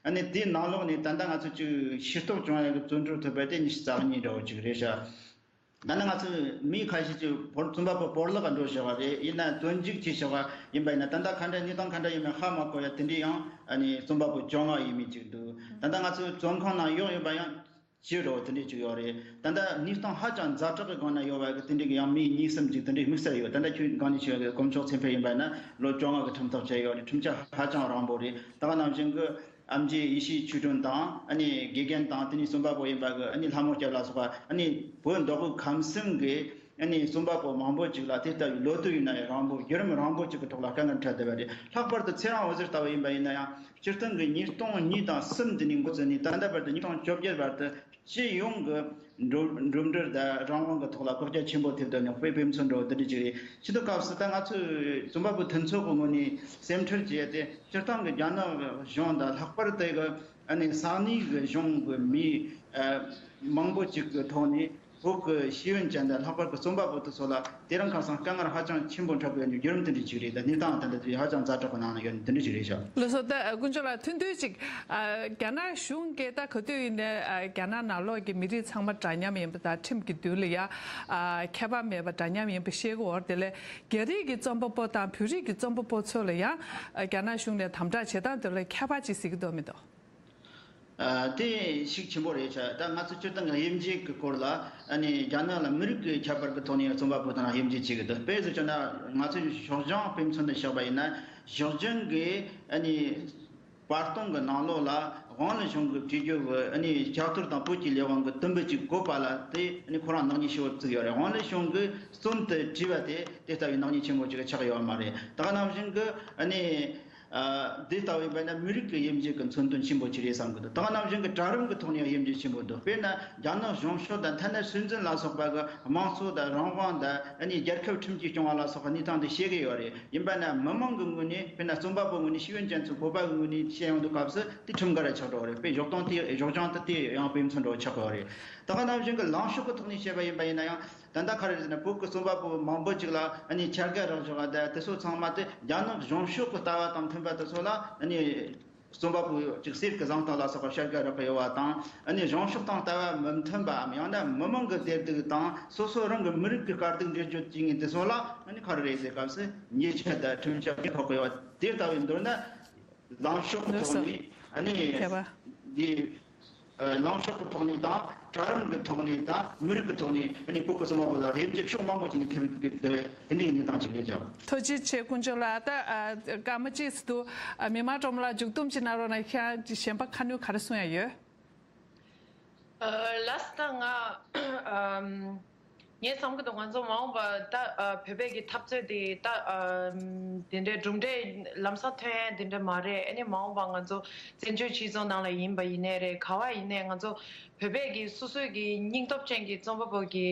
ཨ་ནི་དེའི་ནང་ལོགས་ནས་ད་ལྟ་ང་ཚོ་ཅིག་ཤེས་རྟོགས་བྱུང་ཡག་གི་བཙོན་གྲོལ་ཐོབ་པ་དེ་ཉི་ཤུ་རྩ་གཉིས་འདྲ་བོ་ཅིག་རེད་ཤག་ད་ནི་ང་ཚོས་མི་ཁ་ཤས་ཀྱིས་བོར་རྩོམ་པ་པོ་བོར་བརླག་འགྲོ་བཞག་པ་རེད། ཡིན་ན་བཙོན་འཇུག་བྱས་བཞག་པ་ཡིན་པ་ཡིན་ན་ད་ལྟ་ག་འདྲ་གནས་སྟངས་ག་འདྲ་ཡིན་མིན་ཧ་མ་གོ་ཡ་དེ་འདྲའི་ཡང་ཨ་ནི་རྩོམ་པ་པོ་བཅོ་ལྔ་ཡས་མས་ཅིག་འདུག་ད་ལྟ་ང་ཚོའི་བཙོན་ཁང་ནང་གཡོག་ཡོད་པ་ཡང་བཅུ་འདྲ་བོ་དེ་འདྲས་ཅིག་ཡོད་རེད། ད་ལྟ་གནས་སྟངས་ཧ་ཅང་ཛ་དྲག་གི་སྒང་ན་ཡོད་པ་གི་དེ་འདྲའི་གི་ཡང་མི་གཉིས་གསུམ་ཅིག་དེ་འདྲའི་དམིགས་བསལ་ཡོད། ད་ལྟ་ཁྱོད་སྒང་ནས་ཞུས་པ་གི་དཀོན་མཆོག་ཚེ་འཕེལ་ཡིན་པ་ཡིན་ན་ལོ་བཅོ་ལྔ་གི་ཁྲིམས་ཐག་བཅད་ཡོད་རེད། ཁྲིམས་ཆད་ཧ་ཅང་རིང་པོ་རེད། ད་ག་ནང་བཞིན་གི་ཨེམ་ཆི་ཡེ་ཤེས་ཆོས་སྒྲོན་དང་ཨ་ནི་དགེ་རྒན་དང་དེ་ནས་རྩོམ་པ་པོ་ཡིན་པ་གི་ཨ་ནི་ལྷ་མོ་སྐྱབས་ལ་སོགས་པ་ཨ་ནི་བོད་མདོ་དབུས་ཁམས་གསུམ་གི་ཨ་ནི་རྩོམ་པ་པོ་མང་པོ་ཅིག་ལ་དེ་ལྟ་བུའི་ལོ་དུས་ཡིན་ན་ཡང་རིང་པོ་བརྒྱུད་རིམ་རིང་པོ་ཅིག་གི་ཐོག་ལ་དཀའ་ངལ་འཕྲད་བསྡད་པ་རེད། ལྷག་པར་དུ་ཚེ་རིང་འོད་ཟེར་ལྟ་བུ་ཡིན་པ་ཡིན་ན་ཡང་སྤྱིར་བཏང་གི་ཉིས་སྟོང་གཉིས་དང་གསུམ་དེ་ནས་འགོ་བཙུགས་ནས་ད་ལྟ་བར་དུ་ཉིས་སྟོང་བཅོ་བརྒྱད་བར་དུ་སྤྱི་ཡོངས་ཀྱི་འགྲོ་འགྲོ་འགྲུལ་དང་རང་དབང་གི་ཐོག་ལ་བཀག་རྒྱ་ཆེན་པོ་ཐེབས་བསྡད་ནས་དཔེ་ཕན་ཚུན་འགྲོ་དེ་འདྲ་ཅིག་རེད། སྤྱི་ཚོགས་སྐབས་སུ་ད་ང་ཚོའི་རྩོམ་པ་པོ་མཐུན་ཚོགས་ཀྱི་ངོས་ནས་སེམས་ཁྲལ་བྱས་ཏེ་སྤྱིར་བཏང་གི་རྒྱ་ནག་གཞུང་དང་ལྷག་པར་དུ་གི་ ཨ་ནི་ས་གནས་ཀྱི་གཞུང་གི་མི་ཨ་མང་པོ་ཅིག་གི་ཐོག་ནས་བོད་ཀྱི་ཤེས་ཡོན་ཅན་དང་ལྷག་པར་གྱི་རྩོམ་པ་པོ་དེ་ཚོ་ལ་དེ་རིང་ཁ་སང་དཀའ་ངལ་ཧ་ཅང་ཆེན་པོ་འཕྲད་པའི་བརྒྱུད་རིམ་དེ་འདྲ་ཅིག་རེད། ད་གནས་སྟངས་དེ་འདྲ་དེ་ཧ་ཅང་ཛ་དྲག་པའི་ནང་ན་ཡོད་ནི་དེ་འདྲ་ཅིག་རེད་ཤག་ལགས་སོ། ད་དཀོན་མཆོག་ལགས། ཐུང་ཐུང་ཅིག་ཨ་རྒྱ་ནག་གཞུང་གིས་ད་ག་དུས་ཡིན་ནའི་ཨ་རྒྱ་ནག་ནང་ལོགས་ཀྱི་མི་རིགས་ཚང་མ་འདྲ་མཉམ་ཡིན་པ་དང་ཁྲིམས་ཀྱི་མདུན་ལ་ཡང་ཨ་ཁྱད་པར་མེད་པ་འདྲ་མཉམ་ཡིན་པ་བཤད་ཀྱི་ཡོད་རེད། དེ་ལས་རྒྱ་རིགས་ཀྱི་རྩོམ་པ་པོ་དང་བོད་རིགས་ཀྱི་རྩོམ་པ་པོ་ཚོ་ལ་ཡང་ཨ་རྒྱ་ནག་གཞུང་ནས་དམ་དྲག་བྱེད་སྟངས་དེ་ལ་ཁྱད་པར་ཅིག་གཟིགས་ཀྱི་འདུག་མི་འདུག་ཨ་དེ་ཤུགས་ཆེན་པོ་རེད་ཤག་ད་ང་ཚོ་སྤྱིར་བཏང་གི་དབྱེ་འབྱེད་ཀྱི་སྐོར་ལ་ཨ་ནི་རྒྱ་ནག་ལ་མི་རིགས་ཀྱི་ཁྱད་པར་གྱི་ཐོག་ནས་རྩོམ་པ་པོ་དང་དབྱེ་འབྱེད་བྱེད་ཀྱི་འདུག་དཔེ་བཞག་ན་ང་ཚོའི་ཤོག་བྱང་དཔེ་མཚོན་དུ་བཞག་པ་ཡིན་ན། ཞོགས་ཇང་གིས་ཨ་ནི་བར་སྟོང་གི་ནང་ལོགས་ལ་ཝང་ལི་ཞུང་གིས་བྲིས་རྒྱུ་གི་ཨ་ནི་ལྕགས་ཐོར་དང་བོད་ཀྱི་ལས་དབང་གི་དུམ་བུ་གཅིག་བཀོད་པ་ལ་དེ་ཨ་ནི་ཁོ་རང་ནག་ཉེས་ཞེ་པོ་བཙུགས་ཡོད་རེད། ཝང་ལི་ཞུང་གིས་རྩོམ་དེ་བྲིས་པ་དེ་དེ་ལྟ་བུའི་ནག་ཉེས་ཆེན་པོ་ཅིག་ཆགས་ཡོད་མ་རེད། ད་ག་ནང་བཞིན་གྱི་ཨ་ནི། ཨ་དེ་ལྟ་བུའི་བས་ན་མི་རིགས་ཀྱི་དབྱེ་འབྱེད་ཀྱི་མཚོན་དོན་ཆེན་པོ་ཅིག་རེད་བསམ་གྱི་འདུག་ད་ག་ནང་བཞིན་གྱི་གྲལ་རིམ་གྱི་ཐོག་ནས་དབྱེ་འབྱེད་ཆེན་པོ་འདུག་དཔེར་ན་རྒྱ་ནག་གཞུང་ཕྱོགས་དང་ཐ་ན་སྲིད་འཛིན་ལ་སོགས་པ་གི་དམངས་གཙོ་དང་རང་དབང་དང་ཨ་ནི་རྒྱལ་ཁབ་ཁྲིམས་ཀྱིས་སྐྱོང་བ་ལ་སོགས་པ་གནས་སྟངས་དེ་བཤད་ཀྱི་ཡོད་རེད། ཡིན་པ་ན་མི་མང་གི་ངོས་ནས་དཔེར་ན་རྩོམ་པ་པོའི་ངོས་ནས་ཤེས་ཡོན་ཅན་ཚོ་བོད་པ་གི་ངོས་ནས་བཤད་ཡོང་དུས་སྐབས་སུ་དེ་ཁྲིམས་འགལ་ར་ཆགས་འགྲོ་བ་རེད། དཔེ་ཞོགས་ཐང་དེ་ཞོགས་ཇང་དེ་དེ་ཡང་དཔེ་མཚོན་འགྲོ་ཆགས་ཀྱི་ཡོད་རེད། ད་ག་ནང་བཞིན་གྱི་ལངས་ཕྱོགས་ཀྱི་ཐོག་ནས་བཤད་པ་ཡིན་པ་ཡིན་ན་ཡང་། ད་ལྟ་ག་རེ་རེད་ཟེར་ན་བོད་ཀྱི་རྩོམ་པ་པོ་མང་པོ་ཅིག་ལ་ཨ་ནི་ཆ་རྒྱ་རག་བཞག་པ་དང་དེ་ཚོ་ཚང་མ་དེ་རྒྱ་ནག་གཞུང་ཕྱོགས་ཀྱི་ལྟ་བ་དང་མཐུན་པ་དེ་ཚོ་ལ་ཨ་ནི་རྩོམ་པ་པོ་ཅིག་གསེར་གྱི་བཟང་སྟངས་ལ་སོགས་པ་ཆ་རྒྱ་རག་གི་ཡོད་པ་དང་། ཨ་ནི་གཞུང་ཕྱོགས་དང་ལྟ་བ་མི་མཐུན་པའམ་ཡང་ན་མི་མང་གི་བདེ་སྡུག་དང་སོ་སོ་རང་གི་མི་རིགས་ཀྱི་དཀའ་སྡུག་འགྲེལ་བརྗོད་བྱེད་མཁན་དེ་ཚོ་ལ་ཨ་ནི་ག་རེ་རེད་ཟེར་སྐབས་སུ་ཉེས་ཆད་དང་ཁྲིམས་ཆད་ཀྱིས་ཕོག་གི་ཡོད་པ་དེ་ལྟ་བུའི་མདོར་ན། ལངས་ཕྱོགས་ཀྱི་ཐོག་ནས་ཨ་ནི་ཁྱད་པར། འདི་ཨ་ལངས་ཕྱོགས་ཀྱི་ཐོག་ནས་དང་གྲལ་རིམ་གྱི་ཐོག་ནས་དང་མི་རིགས་ཀྱི་ཐོག་ནས་ཨ་ནི་བོད་ཀྱི་རྩོམ་པ་པོ་ལ་དབྱེ་འབྱེད་ཕྱོགས་མང་པོ་ཅིག་ནས་ཐེབས་ཀྱི་འདུག་དེ་འདྲའི་གནས་སྟངས་ཅིག་རེད་ཀྱང་། ཐུགས་རྗེ་ཆེ་དཀོན་མཆོག་ལགས། ད་ཨ་སྐར་མ་གཅིག་ཙམ་འདུག་ཨ་མི་མང་ཁྲོམ་ལ་མཇུག་བསྡོམས་ཅིག་གནང་རོགས་གནང་། ཁྱེད་རང་གཞན་པ་ཁ་སྣོན་ག་རེ་གསུང་ཡ་ཡོད། ཨ་ལགས་སོ། ད་ང་ཨམ་ངས་བསམ་གྱི་འདུག་ང་ཚོ་མ་འོངས་པ་ད་ཨ་བོད་པའི་གི་འཐབ་རྩོད་དེ་ད་ཨམ་དེ་འདྲའི་གྲུབ་འབྲས་ལམ་སང་ཐོན་ཡ་དེ་འདྲ་མ་རེད། ཨ་ནི་མ་འོངས་པ་ང་ཚོ་བཙན་བྱོལ་སྤྱི་ཚོགས་ནང་ལ་ཡིན་པ་ཡིན་ནའི་རེད། ག་བ་ཡིན་ནའི་ང་ཚོ་བོད་པའི་གི་སོ་སོའི་གི་སྙིང་སྟོབས་ཅན་གྱི་རྩོམ་པ་པོ་གི་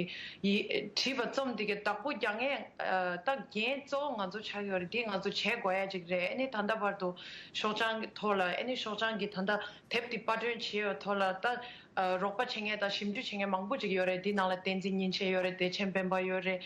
ཡི་བྲིས་པ་རྩོམ་དེ་གི་བདག་པོ་རྒྱག་མཁན་ཨ་ད་འགན་གཙོ་བོ་ང་ཚོ་ཆགས་ཡོད་རེད། དེ་ང་ཚོ་བྱེད་དགོས་ཡ་ཅིག་རེད། ཨ་ནི་ད་ལྟ་བར་དུ་ཤོག་བྱང་གི་ཐོག་ལ་ཨ་ནི་ཤོག་བྱང་གི་ད་ལྟ་དེབ་དེ་པར་སྐྲུན་བྱས་ཡོད་ཐོག་ལ་ད། ཨ་རོགས་པ་བྱེད་མཁན་དང་ཞིབ་འཇུག་བྱེད་མཁན་མང་པོ་ཅིག་ཡོད་རེད། དེའི་ནང་ལ་བསྟན་འཛིན་ཉིན་བྱེད་ཡོད་རེད། བདེ་ཆེན་སྤེན་པ་ཡོད་རེད།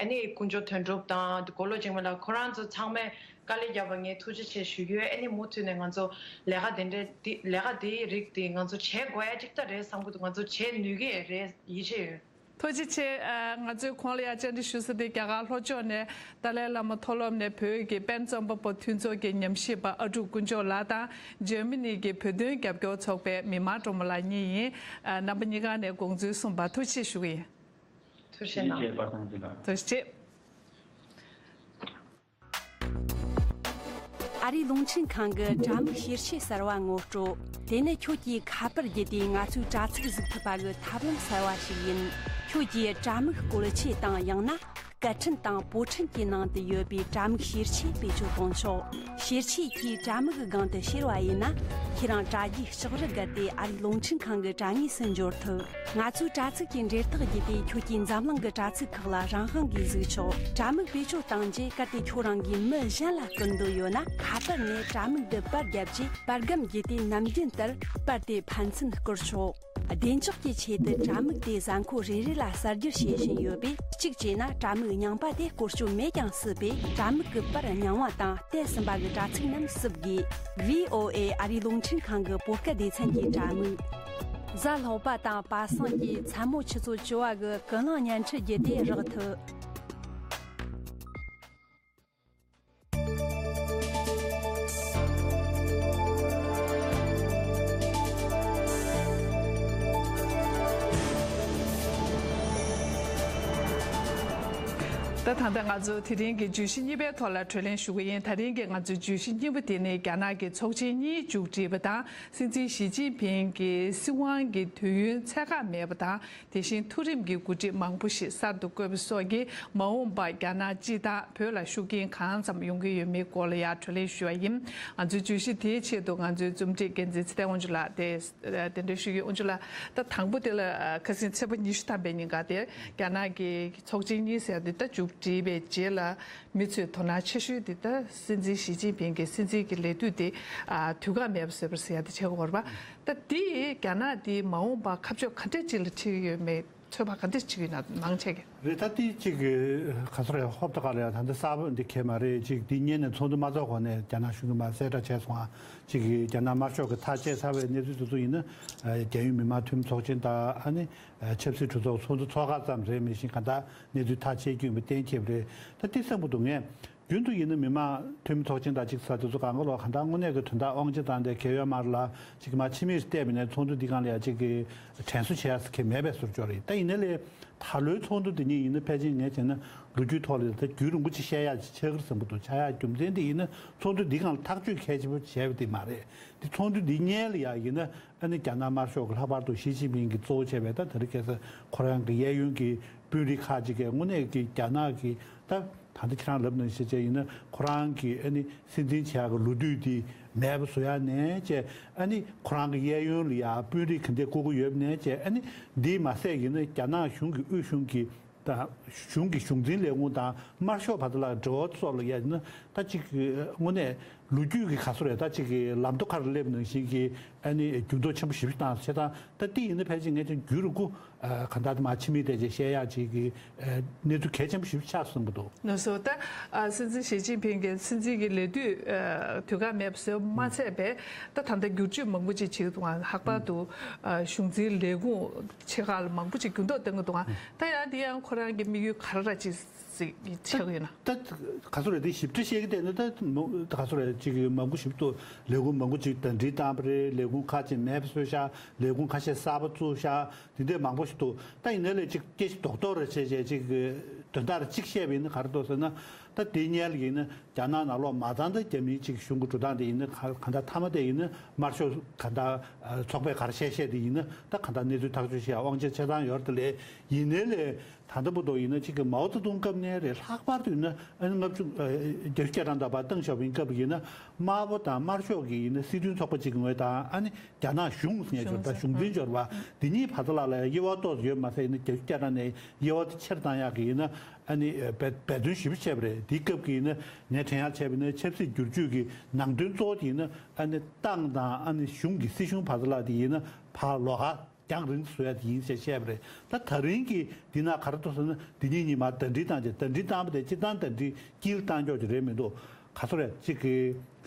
ཨ་ནི་དཀོན་མཆོག་དོན་གྲུབ་དང་མགོ་ལོག་འཇིགས་མེད་ལགས། ཁོ་རང་ཚོ་ཚང་མས་དཀའ་ལས་བརྒྱབ་པ་ངས་ཐུགས་རྗེ་ཆེ་ཞུ་གི་ཡོད། ཨ་ནི་མུ་མཐུད་ནས་ང་ཚོ་ལས་ཀ་དེ་འདྲ་དེ་ལས་ཀ་དེའི་རིགས་དེ་ང་ཚོ་བྱེད་དགོས་ཡ་ཅིག་ད་རེད་བསམ་གི་འདུག་ང་ཚོ་བྱེད་ནུས་ཀྱི་རེད། ཡིད་ཆེས་ཡོད། ཐུགས་རྗེ་ཆེ། ཨ་ང་ཚོས་གོང་ལ་ཡ་བཅར་འདྲི་ཞུ་ས་དེ་རྒྱ་གར་ལྷོ་ཕྱོགས་ནས་ཏཱ་ལའི་བླ་མ་མཐོ་སློབ་ནས་བོད་ཀྱི་པེན་རྩོམ་པ་པོ་མཐུན་ཚོགས་ཀྱི་ཉམས་ཞིབ་པ་ཨ་ཀྲུག་དཀོན་མཆོག་ལགས་དང་འཇར་མ་ནི་གི་བོད་དོན་རྒྱབ་སྐྱོར་ཚོགས་པའི་མི་མང་སྒྲོལ་མ་ལགས་གཉིས་ཡིན། ཨ་རྣམ་པ་གཉིས་ཀ་ནས་དགོངས་ཚུལ་གསུངས་པར་ཐུགས་རྗེ་ཆེ་ཞུ་གི་ཡིན། ཐུགས་རྗེ་གནང་། ཐུགས་རྗེ་ཆེ། ཨ་རིའི་རླུང་འཕྲིན་ཁང་གི་དྲ་མིག་ཤེར་ཆས་གསར་བ་ངོ་སྤྲོད། དེ་ནི་ཁྱོད་ཀྱིས་ཁ་པར་བརྒྱུད་དེ་ང་ཚོའི་དྲ་ཚིགས་གཟིགས་ཐུབ་པ་གི་ཐབས་ལམ་གསར་བ་ཞིག་ཡིན། ཁྱོད་ཀྱིས་དྲ་མིག་བཀོལ་ཆས་དང་ཡང་ན་སྐད་འཕྲིན་དང་པོད་འཕྲིན་གྱི་ནང་དུ་ཡོད་པའི་དྲ་མིག་ཤེར་ཆས་བེད་སྤྱོད་གཏོང་ཆོག་ཤེར་ཆས་ཀྱིས་དྲ་མིག་གི་སྒང་དུ་ཤེར་བ་ཡིན་ན། ཁྱེད་རང་དྲ་རྒྱའི་ལྕགས་རི་བརྒལ་ཏེ་ཨ་རིའི་རླུང་འཕྲིན་ཁང་གི་དྲ་ངོས་སུ་འབྱོར་ཐུབ། ང་ཚོའི་དྲ་ཚིགས་ཀྱི་འབྲེལ་ཐག་བརྒྱུད་དེ་ཁྱོད་ཀྱིས་འཛམ་གླིང་གི་དྲ་ཚིགས་ཁག་ལ་རང་དབང་གིས་གཟིགས་ཆོག་དྲ་མིག་བེད་སྤྱོད་བཏང་རྗེས་གལ་ཏེ་ཁྱོད་རང་གིས་མི་གཞན་ལ་བསྐུར་འདོད་ཡོད་ན། ཁ་པར་ནས་དྲ་མིག་འདི་པར་བརྒྱབ་རྗེས་པར་སྒམ་བརྒྱུད་དེ་ནམ་རྒྱུན་ལྟར་པར་དེ་ཕན་ཚུན་བསྐུར་ཆོག་བདེ་འཇགས་ཀྱི་ཆེད་དུ་དྲ་མིག་དེ་གཟའ་འཁོར་རེ་རེ་ལ་གསར་བསྒྱུར་བྱེད་བཞིན་ཡོད་པས། གཅིག་བྱས་ན་དྲ་མིག་རྙིང་པ་དེ་བཀོལ་སྤྱོད་མེད་ཀྱང་སྲིད་པས། དྲ་མིག་གི་པར་རྙིང་བ་དང་བལྟས་ཟིན་པ་གི་དྲ་ཚིགས་རྣམས་བསུབ་དགོས། ཝི་ཨོ་ཨེ་ཨ་རིའི་རླུང་འཕྲིན་ཁང་གི་བོད་སྐད་སྡེ་ཚན་གྱི་དྲ་མིག་གཟའ་ལྷག་པ་དང་པ་སངས་ཀྱི་མཚན་མོ་ཆུ་ཚོད་བཅུ་བ་གི་ཀུན་གླེང་བརྙན་འཕྲིན་བརྒྱུད་དེ་རག་ཐུབ། ད་ད་ལྟ་ང་ཚོ་དེ་རིང་གི་བརྗོད་གཞི་གཉིས་པའི་ཐོག་ལ་གྲོས་གླེང་ཞུ་གི་ཡིན། ད་རིང་གི་ང་ཚོའི་བརྗོད་གཞི་གཉིས་པ་དེ་ནི་རྒྱ་ནག་གི་ཚོགས་ཆེན་གཉིས་མཇུག་བསྒྲིལ་བ་དང་། སྲིད་འཛིན་ཞི་ཅིན་ཕིང་གི་སྲིད་དབང་གི་དུས་ཡུན་ཚད་བཀག་མེད་པ་དང་། དེ་བཞིན་མཐོ་རིམ་གྱི་འགོ་ཁྲིད་མང་པོ་ཞིག་གསར་དུ་བསྐོས་པ་སོགས་ཀྱིས་མ་འོངས་པར་རྒྱ་ནག་སྤྱི་དང་བོད་ལ་ཤུགས་རྐྱེན་གང་ཙམ་ཡོང་གི་ཡོད་མེད་སྐོར་ལ་ཡང་གྲོས་གླེང་ཞུ་བ་ཡིན། ང་ཚོའི་བརྗོད་གཞི་དེའི་ཆེད་དུ་ང་ཚོའི་རྩོམ་སྒྲིག་འགན་འཛིན་ཚེ་བརྟན་དབང་ཕྱུག་ལགས་དེ་གདན་འདྲེན་ཞུ་གི་ཡིན། དབང་ཕྱུག་ལགས། ད་དང་པོ་དེ་ལ་ཁ་སང་ཚེས་པ་ཉི་ཤུ་ཐམ་པའི་ཉིན་ཀ་དེར་རྒྱ་ནག་གི་ཚོགས་ཆེན་གཉིས་ཟེར་དེ་ད་མཇུག་ བྲིས་པའི་རྗེས་ལ་མི་ཚོས་དོ་སྣང་ཆེ་ཤོས་དེ་ད་སྲིད་འཛིན་ཞི་ཅིན་ཕིང་གི་སྲིད་འཛིན་གྱི་ལས་དུས་དེ་ཨ་དུས་བཀག་མེད་པ་བཟོས་པར་ཟེར་ཡ་དེ་བྱེད་དགོས་རེད་པ། ད་དེ་རྒྱ་ནག་དེ་མ་འོངས་པར་ཁ་ཕྱོགས་ག་འདྲ་ཅིག་ལ་ཁྲིད་ཀྱི་ཡོད་མེད་ཚོད་དཔག་ག་འདྲ་བྱེད་ཀྱི་ཡོད་ན་མང་ཆེ་གི། རེད། ད་དེ་གཅིག་གི་ག་ཚོད་རེད། ཧོབ་ཏེ་ག་ལ་ཡ་ད་འདི་གསར་པ་འདི་གས་མ་རེད། གཅིག་འདི་སྔོན་ནས་ཚོགས་འདུ་མ་ཚོགས་གོང་ནས་རྒྱ་ནག་གཞུང་གིས་མར་གསལ་བསྒྲགས་བྱས་སོང་ང་། གཅིག་གི་རྒྱ་ནག་དམར་ཤོག་གིས་ཐག་བཅད་ཚར་བའི་གནས་ཚུལ་དེ་ཚོ་ཡིན་ན། རྒྱལ་ཡོངས་མི་མང་འཐུས་མི་ཚོགས་ཆེན་དང་ཨ་ནི་ཆབ་སྲིད་གྲོས་ཚོགས་ཚོགས་འདུ་ཚོགས་ཁག་ཙམ་རེད། མི་ཤེས་གང་ལྟར་གནས་ཚུལ་ཐག་བཅད་རྒྱུ་ཡིན་པ་གཏན་འཁེལ་བ་རེད། ད་དེ་བསམ་གྱི་འདུག་ངས། རྒྱུན་དུ་ཡིན་ན་མི་མང་འཐུས་མི་ཚོགས་ཆེན་དང་གཅིག་ས་དེ་ཚོ་གང་ག་ལོག་གང་ལྟར་དངོས་གནས་ཀྱི་དོན་དག་དབང་ཆ་བཏང་སྟེ་གལ་ཡོད་མ་རེད་ལ། གཅིག་མ་ཕྱི་མིག་བལྟས་པ་ཡིན་ན་ཚོགས་འདུ་འདི་སྒང་ལ་ཡ་གཅིག་གི་དྲན་གསོ་བྱེད་ཡག་གི་མེད་པའི་བཟོ་འདྲ་ཅིག་ཡོད་རེད། ད་ཡིན་ན་ལས་ད་ལོའི་ཚོགས་འདུ་འདི་ཉིད་ཡིན་ན་ཕལ་ཆེར་ངས་བྱས་ན་ལོ་རྒྱུས་ཐོག་ལ་ད་རྒྱུན་རིང་པོ་ཅིག་བཤད་ཡག་ཅིག་ཆགས་ཀྱི་རེད་བསམ་གྱི་འདུག་བྱ་ཡག་རྒྱུ་མཚན་འདི་ཡིན་ན་ཚོགས་འདུ་འདི་སྒང་ལ་ཐག་གཅོད་གལ་ཆེན་པོ་བྱས་པ་དེ་མ་རེད། འདི་ཚོགས་འདུ་འདི་སྔོན་ལ་ཡ་ཡིན་ན་ཨ་ནི་རྒྱ་ནག་དམར་ཤོག་གི་ལྷག་པར་དུ་ཞི་ཅིན་ཕིང་གིས་གཙོ་བོ་བྱས་པའི་ད་དེ་རིང་ཁ་སང་ཁོ་རང་གི་གཡས་གཡོན་གྱི་དཔོན་རིགས་ཁག་ཅིག་གིས་དངོས་གནས་ཀྱི་རྒྱ་ནག་གི་ད། ད་ལྟ་ཁྱེད་རང་ལབ་ནང་བཞིན་བྱས་ཡིན་ན་ཁོ་རང་གི་ཨ་ནི་སྲིད་འཛིན་བྱེད་ཡག་གི་ལོ་དུས་དེ་མེད་པ་བཟོ་ཡག་ནས་བྱས། ཨ་ནི་ཁོ་རང་གི་གཡས་གཡོན་ལ་ཡ་དཔོན་རིགས་ག་འདྲས་བསྐོ་གི་ཡོད་པ་ནས་བྱས། ཨ་ནི་འདི་མ་ཟད་ཡིན་ན་རྒྱ་ནག་གཞུང་གི་དབུས་གཞུང་གི་ད་གཞུང་གི་གཞུང་འཛིན་ལས་ཁུངས་དང་དམར་ཤོག་བར་དུ་ལ་འབྲེལ་བ་སོགས་ལ་ཡ་ཡིན་ན་ད་ཅིག་དངོས་གནས་ལོ་རྒྱུས་ཀྱི་ག་ཚོད་རེད། ད་ཅིག་གི་ལམ་མདོ་ཁ་རུ་སླེབས་ནང་བཞིན་གྱི་ཨ་ནི་འགྱུར་ལྡོག་ཆེན་པོ་ཞེ་པོ་ཅིག་བཏང་བྱས་ཙང་ད་འདི་ཡིན་ན་ཕལ་ཆེར་ངས་ཀྱང་རྒྱུན་རིང་པོ། གང་ལྟར་དེ་མ་ཕྱི་མིག་བལྟས་བྱས་བཤད་ཡག་ཅིག་གི་གནས་ཚུལ་གལ་ཆེན་པོ་ཞིག་ཆགས་སོང་གི་འདུག་ལགས་སོ། ད་སྲིད་འཛིན་ཞི་ཅིན་ཕིང་གིས་སྲིད་འཛིན་གྱི་ལས་དུས་དུས་བཀག་མེད་པ་བཟོས་མ་ཚད་པས་ད་ད་ལྟ་བསྒྱུར་བཅོས་མང་པོ་ཅིག་བྱེད་ཀྱི་འདུག་ལྷག་པར་དུ་གཞུང་འཛིན་ལས་ཁུངས་ཆེ་ཁག་ལ་མང་པོ་ཅིག་འགྱུར་ལྡོག་བཏང་གི་འདུག་ད་ཡང་འདི་ཡང་ཁོ་རང་གི་དམིགས་ཡུལ་ག་རེ་ཅིག་ཆགས་ཀྱི་ཡོད་ན། ད་ག་ཚོད་རེད། དེ་ཞིབ་ཕྲ་བཤད་ཀྱི་བསྡད་ན་ད་མོ་ད་ག་ཚོད་རེད། ཅིག་མང་པོ་ཞིབ་ཏུ་ལས་ཁུངས་མང་པོ་ཅིག་དང་འདྲི་བཏང་བ་རེད། ལས་ཁུངས་ཁག་ཅིག་མེད་པ་བཟོས་ཤག་ལས་ཁུངས་ཁ་ཤས་གསར་པ་བཙུགས་ཤག་དེ་འདྲས་མང་པོ་ཞིག་འདུག་ད་ཡིན་ནའི་ལས་ཅིག་སྐད་ཆ་རྡོག་རྡོག་རེ་བྱས་བྱས་ཅིག་དོན་དག་ཅིག་བཤད་པ་ཡིན་ན་ག་རེ་འདུག་ཟེར་ན། ད་དེ་སྔོན་ལ་ཡིན་ན་རྒྱ་ནག་ནང་ལོགས་མ་ཚང་ད་རྒྱ་མིའི་ཅིག་གཞུང་གི་འགྲོ་སྟངས་དེ་ཡིན་ན་ག་ག་འདྲ་མཐའ་མ་དེ་ཡིན་ན་དམར་ཤོག་ག་འདྲ་ཚོགས་པས་ག་རེ་བཤད་བཤད་དེ་ཡིན་ན་ད་ག་འདྲ་གནས་ཚུལ་ཐག་གཅོད་བྱེད་ཡ་དབང་ཆ་ཆ་ཚང་ཡོད་རེད། དེ་ལས་ཡིན་ནའི་ལས། ད་ལྟ་བར་དུ་ཡིན་ན་གཅིག་གི་མའོ་ཙེ་ཏུང་སྐབས་ནས་རེད། ལྷག་པར་དུ་ཡིན་ན་ཨ་ནི་ལྔ་བཅུ་ཨ་བརྒྱད་ཅུ་གྱ་གྲངས་དང་བར་བཏང་བཞག་པ་ཡིན་སྐབས་ཡིན་ན་དམར་པོ་དང་དམར་ཤོག་གི་ཡིན་ན་སྲིད་དོན་ཚོགས་པ་གཅིག་གི་ངོས་དང་ཨ་ནི་རྒྱ་ནག་གཞུང་ཟེར་མཁན་ཅིག་ཡོད་རེད། ད་གཞུང་འཛིན་ཅིག་ཡོད་རེད་པ། འདི་གཉིས་བར་དུ་ལ་ལ་དབྱེ་བ་ཏོག་ཙམ་ཡོད་མ་ཟད་ཡིན་ན་བརྒྱད་ཅུ་གྱ་གྲངས་ནས་དབྱེ་བ་དེ་ཆེར་བཏང་ཡག་གི་ཡིན་ན་ཨ་ནི་འབད་འབད་བརྩོན་ཞེ་པོ་བྱས་པ་རེད། འདིའི་སྐབས་ཀྱི་ཡིན་ན་ངས་དྲན་ཡག་བྱས་པ་ཡིན་ན་ཆབ་སྲིད་བསྒྱུར་བཅོས་ཀྱི་ནང་དོན་གཙོ་བོ་དེ་ཡིན་ན་ཨ་ནི་ཏང་དང་ཨ་ནི་གཞུང་གི་སྲིད་གཞུང་བར་དུ་ལ་དེ་ཡིན་ན་ཕར་ལོགས་ཀ་རྒྱང་རིང་དུ་བཟོ་ཡ་དེ་ཡིན་ཞེས་བཤད་པ་རེད། ད་ད་རིང་གི་འདི་ན་ག་རེ་འདུག་ཟེར་ན་འདི་གཉིས་གཉིས་མར་ཟླ་སྒྲིལ་བཏང་རྗེས་ཟླ་སྒྲིལ་བཏང་བ་དེ་སྤྱིར་བཏང་ཟླ་སྒྲིལ་དཀྱིལ་བཏང་ཀྱོག་ཅིག་རེད་མི་འདུག་ག་ཚོད་རེད། གཅིག་གི་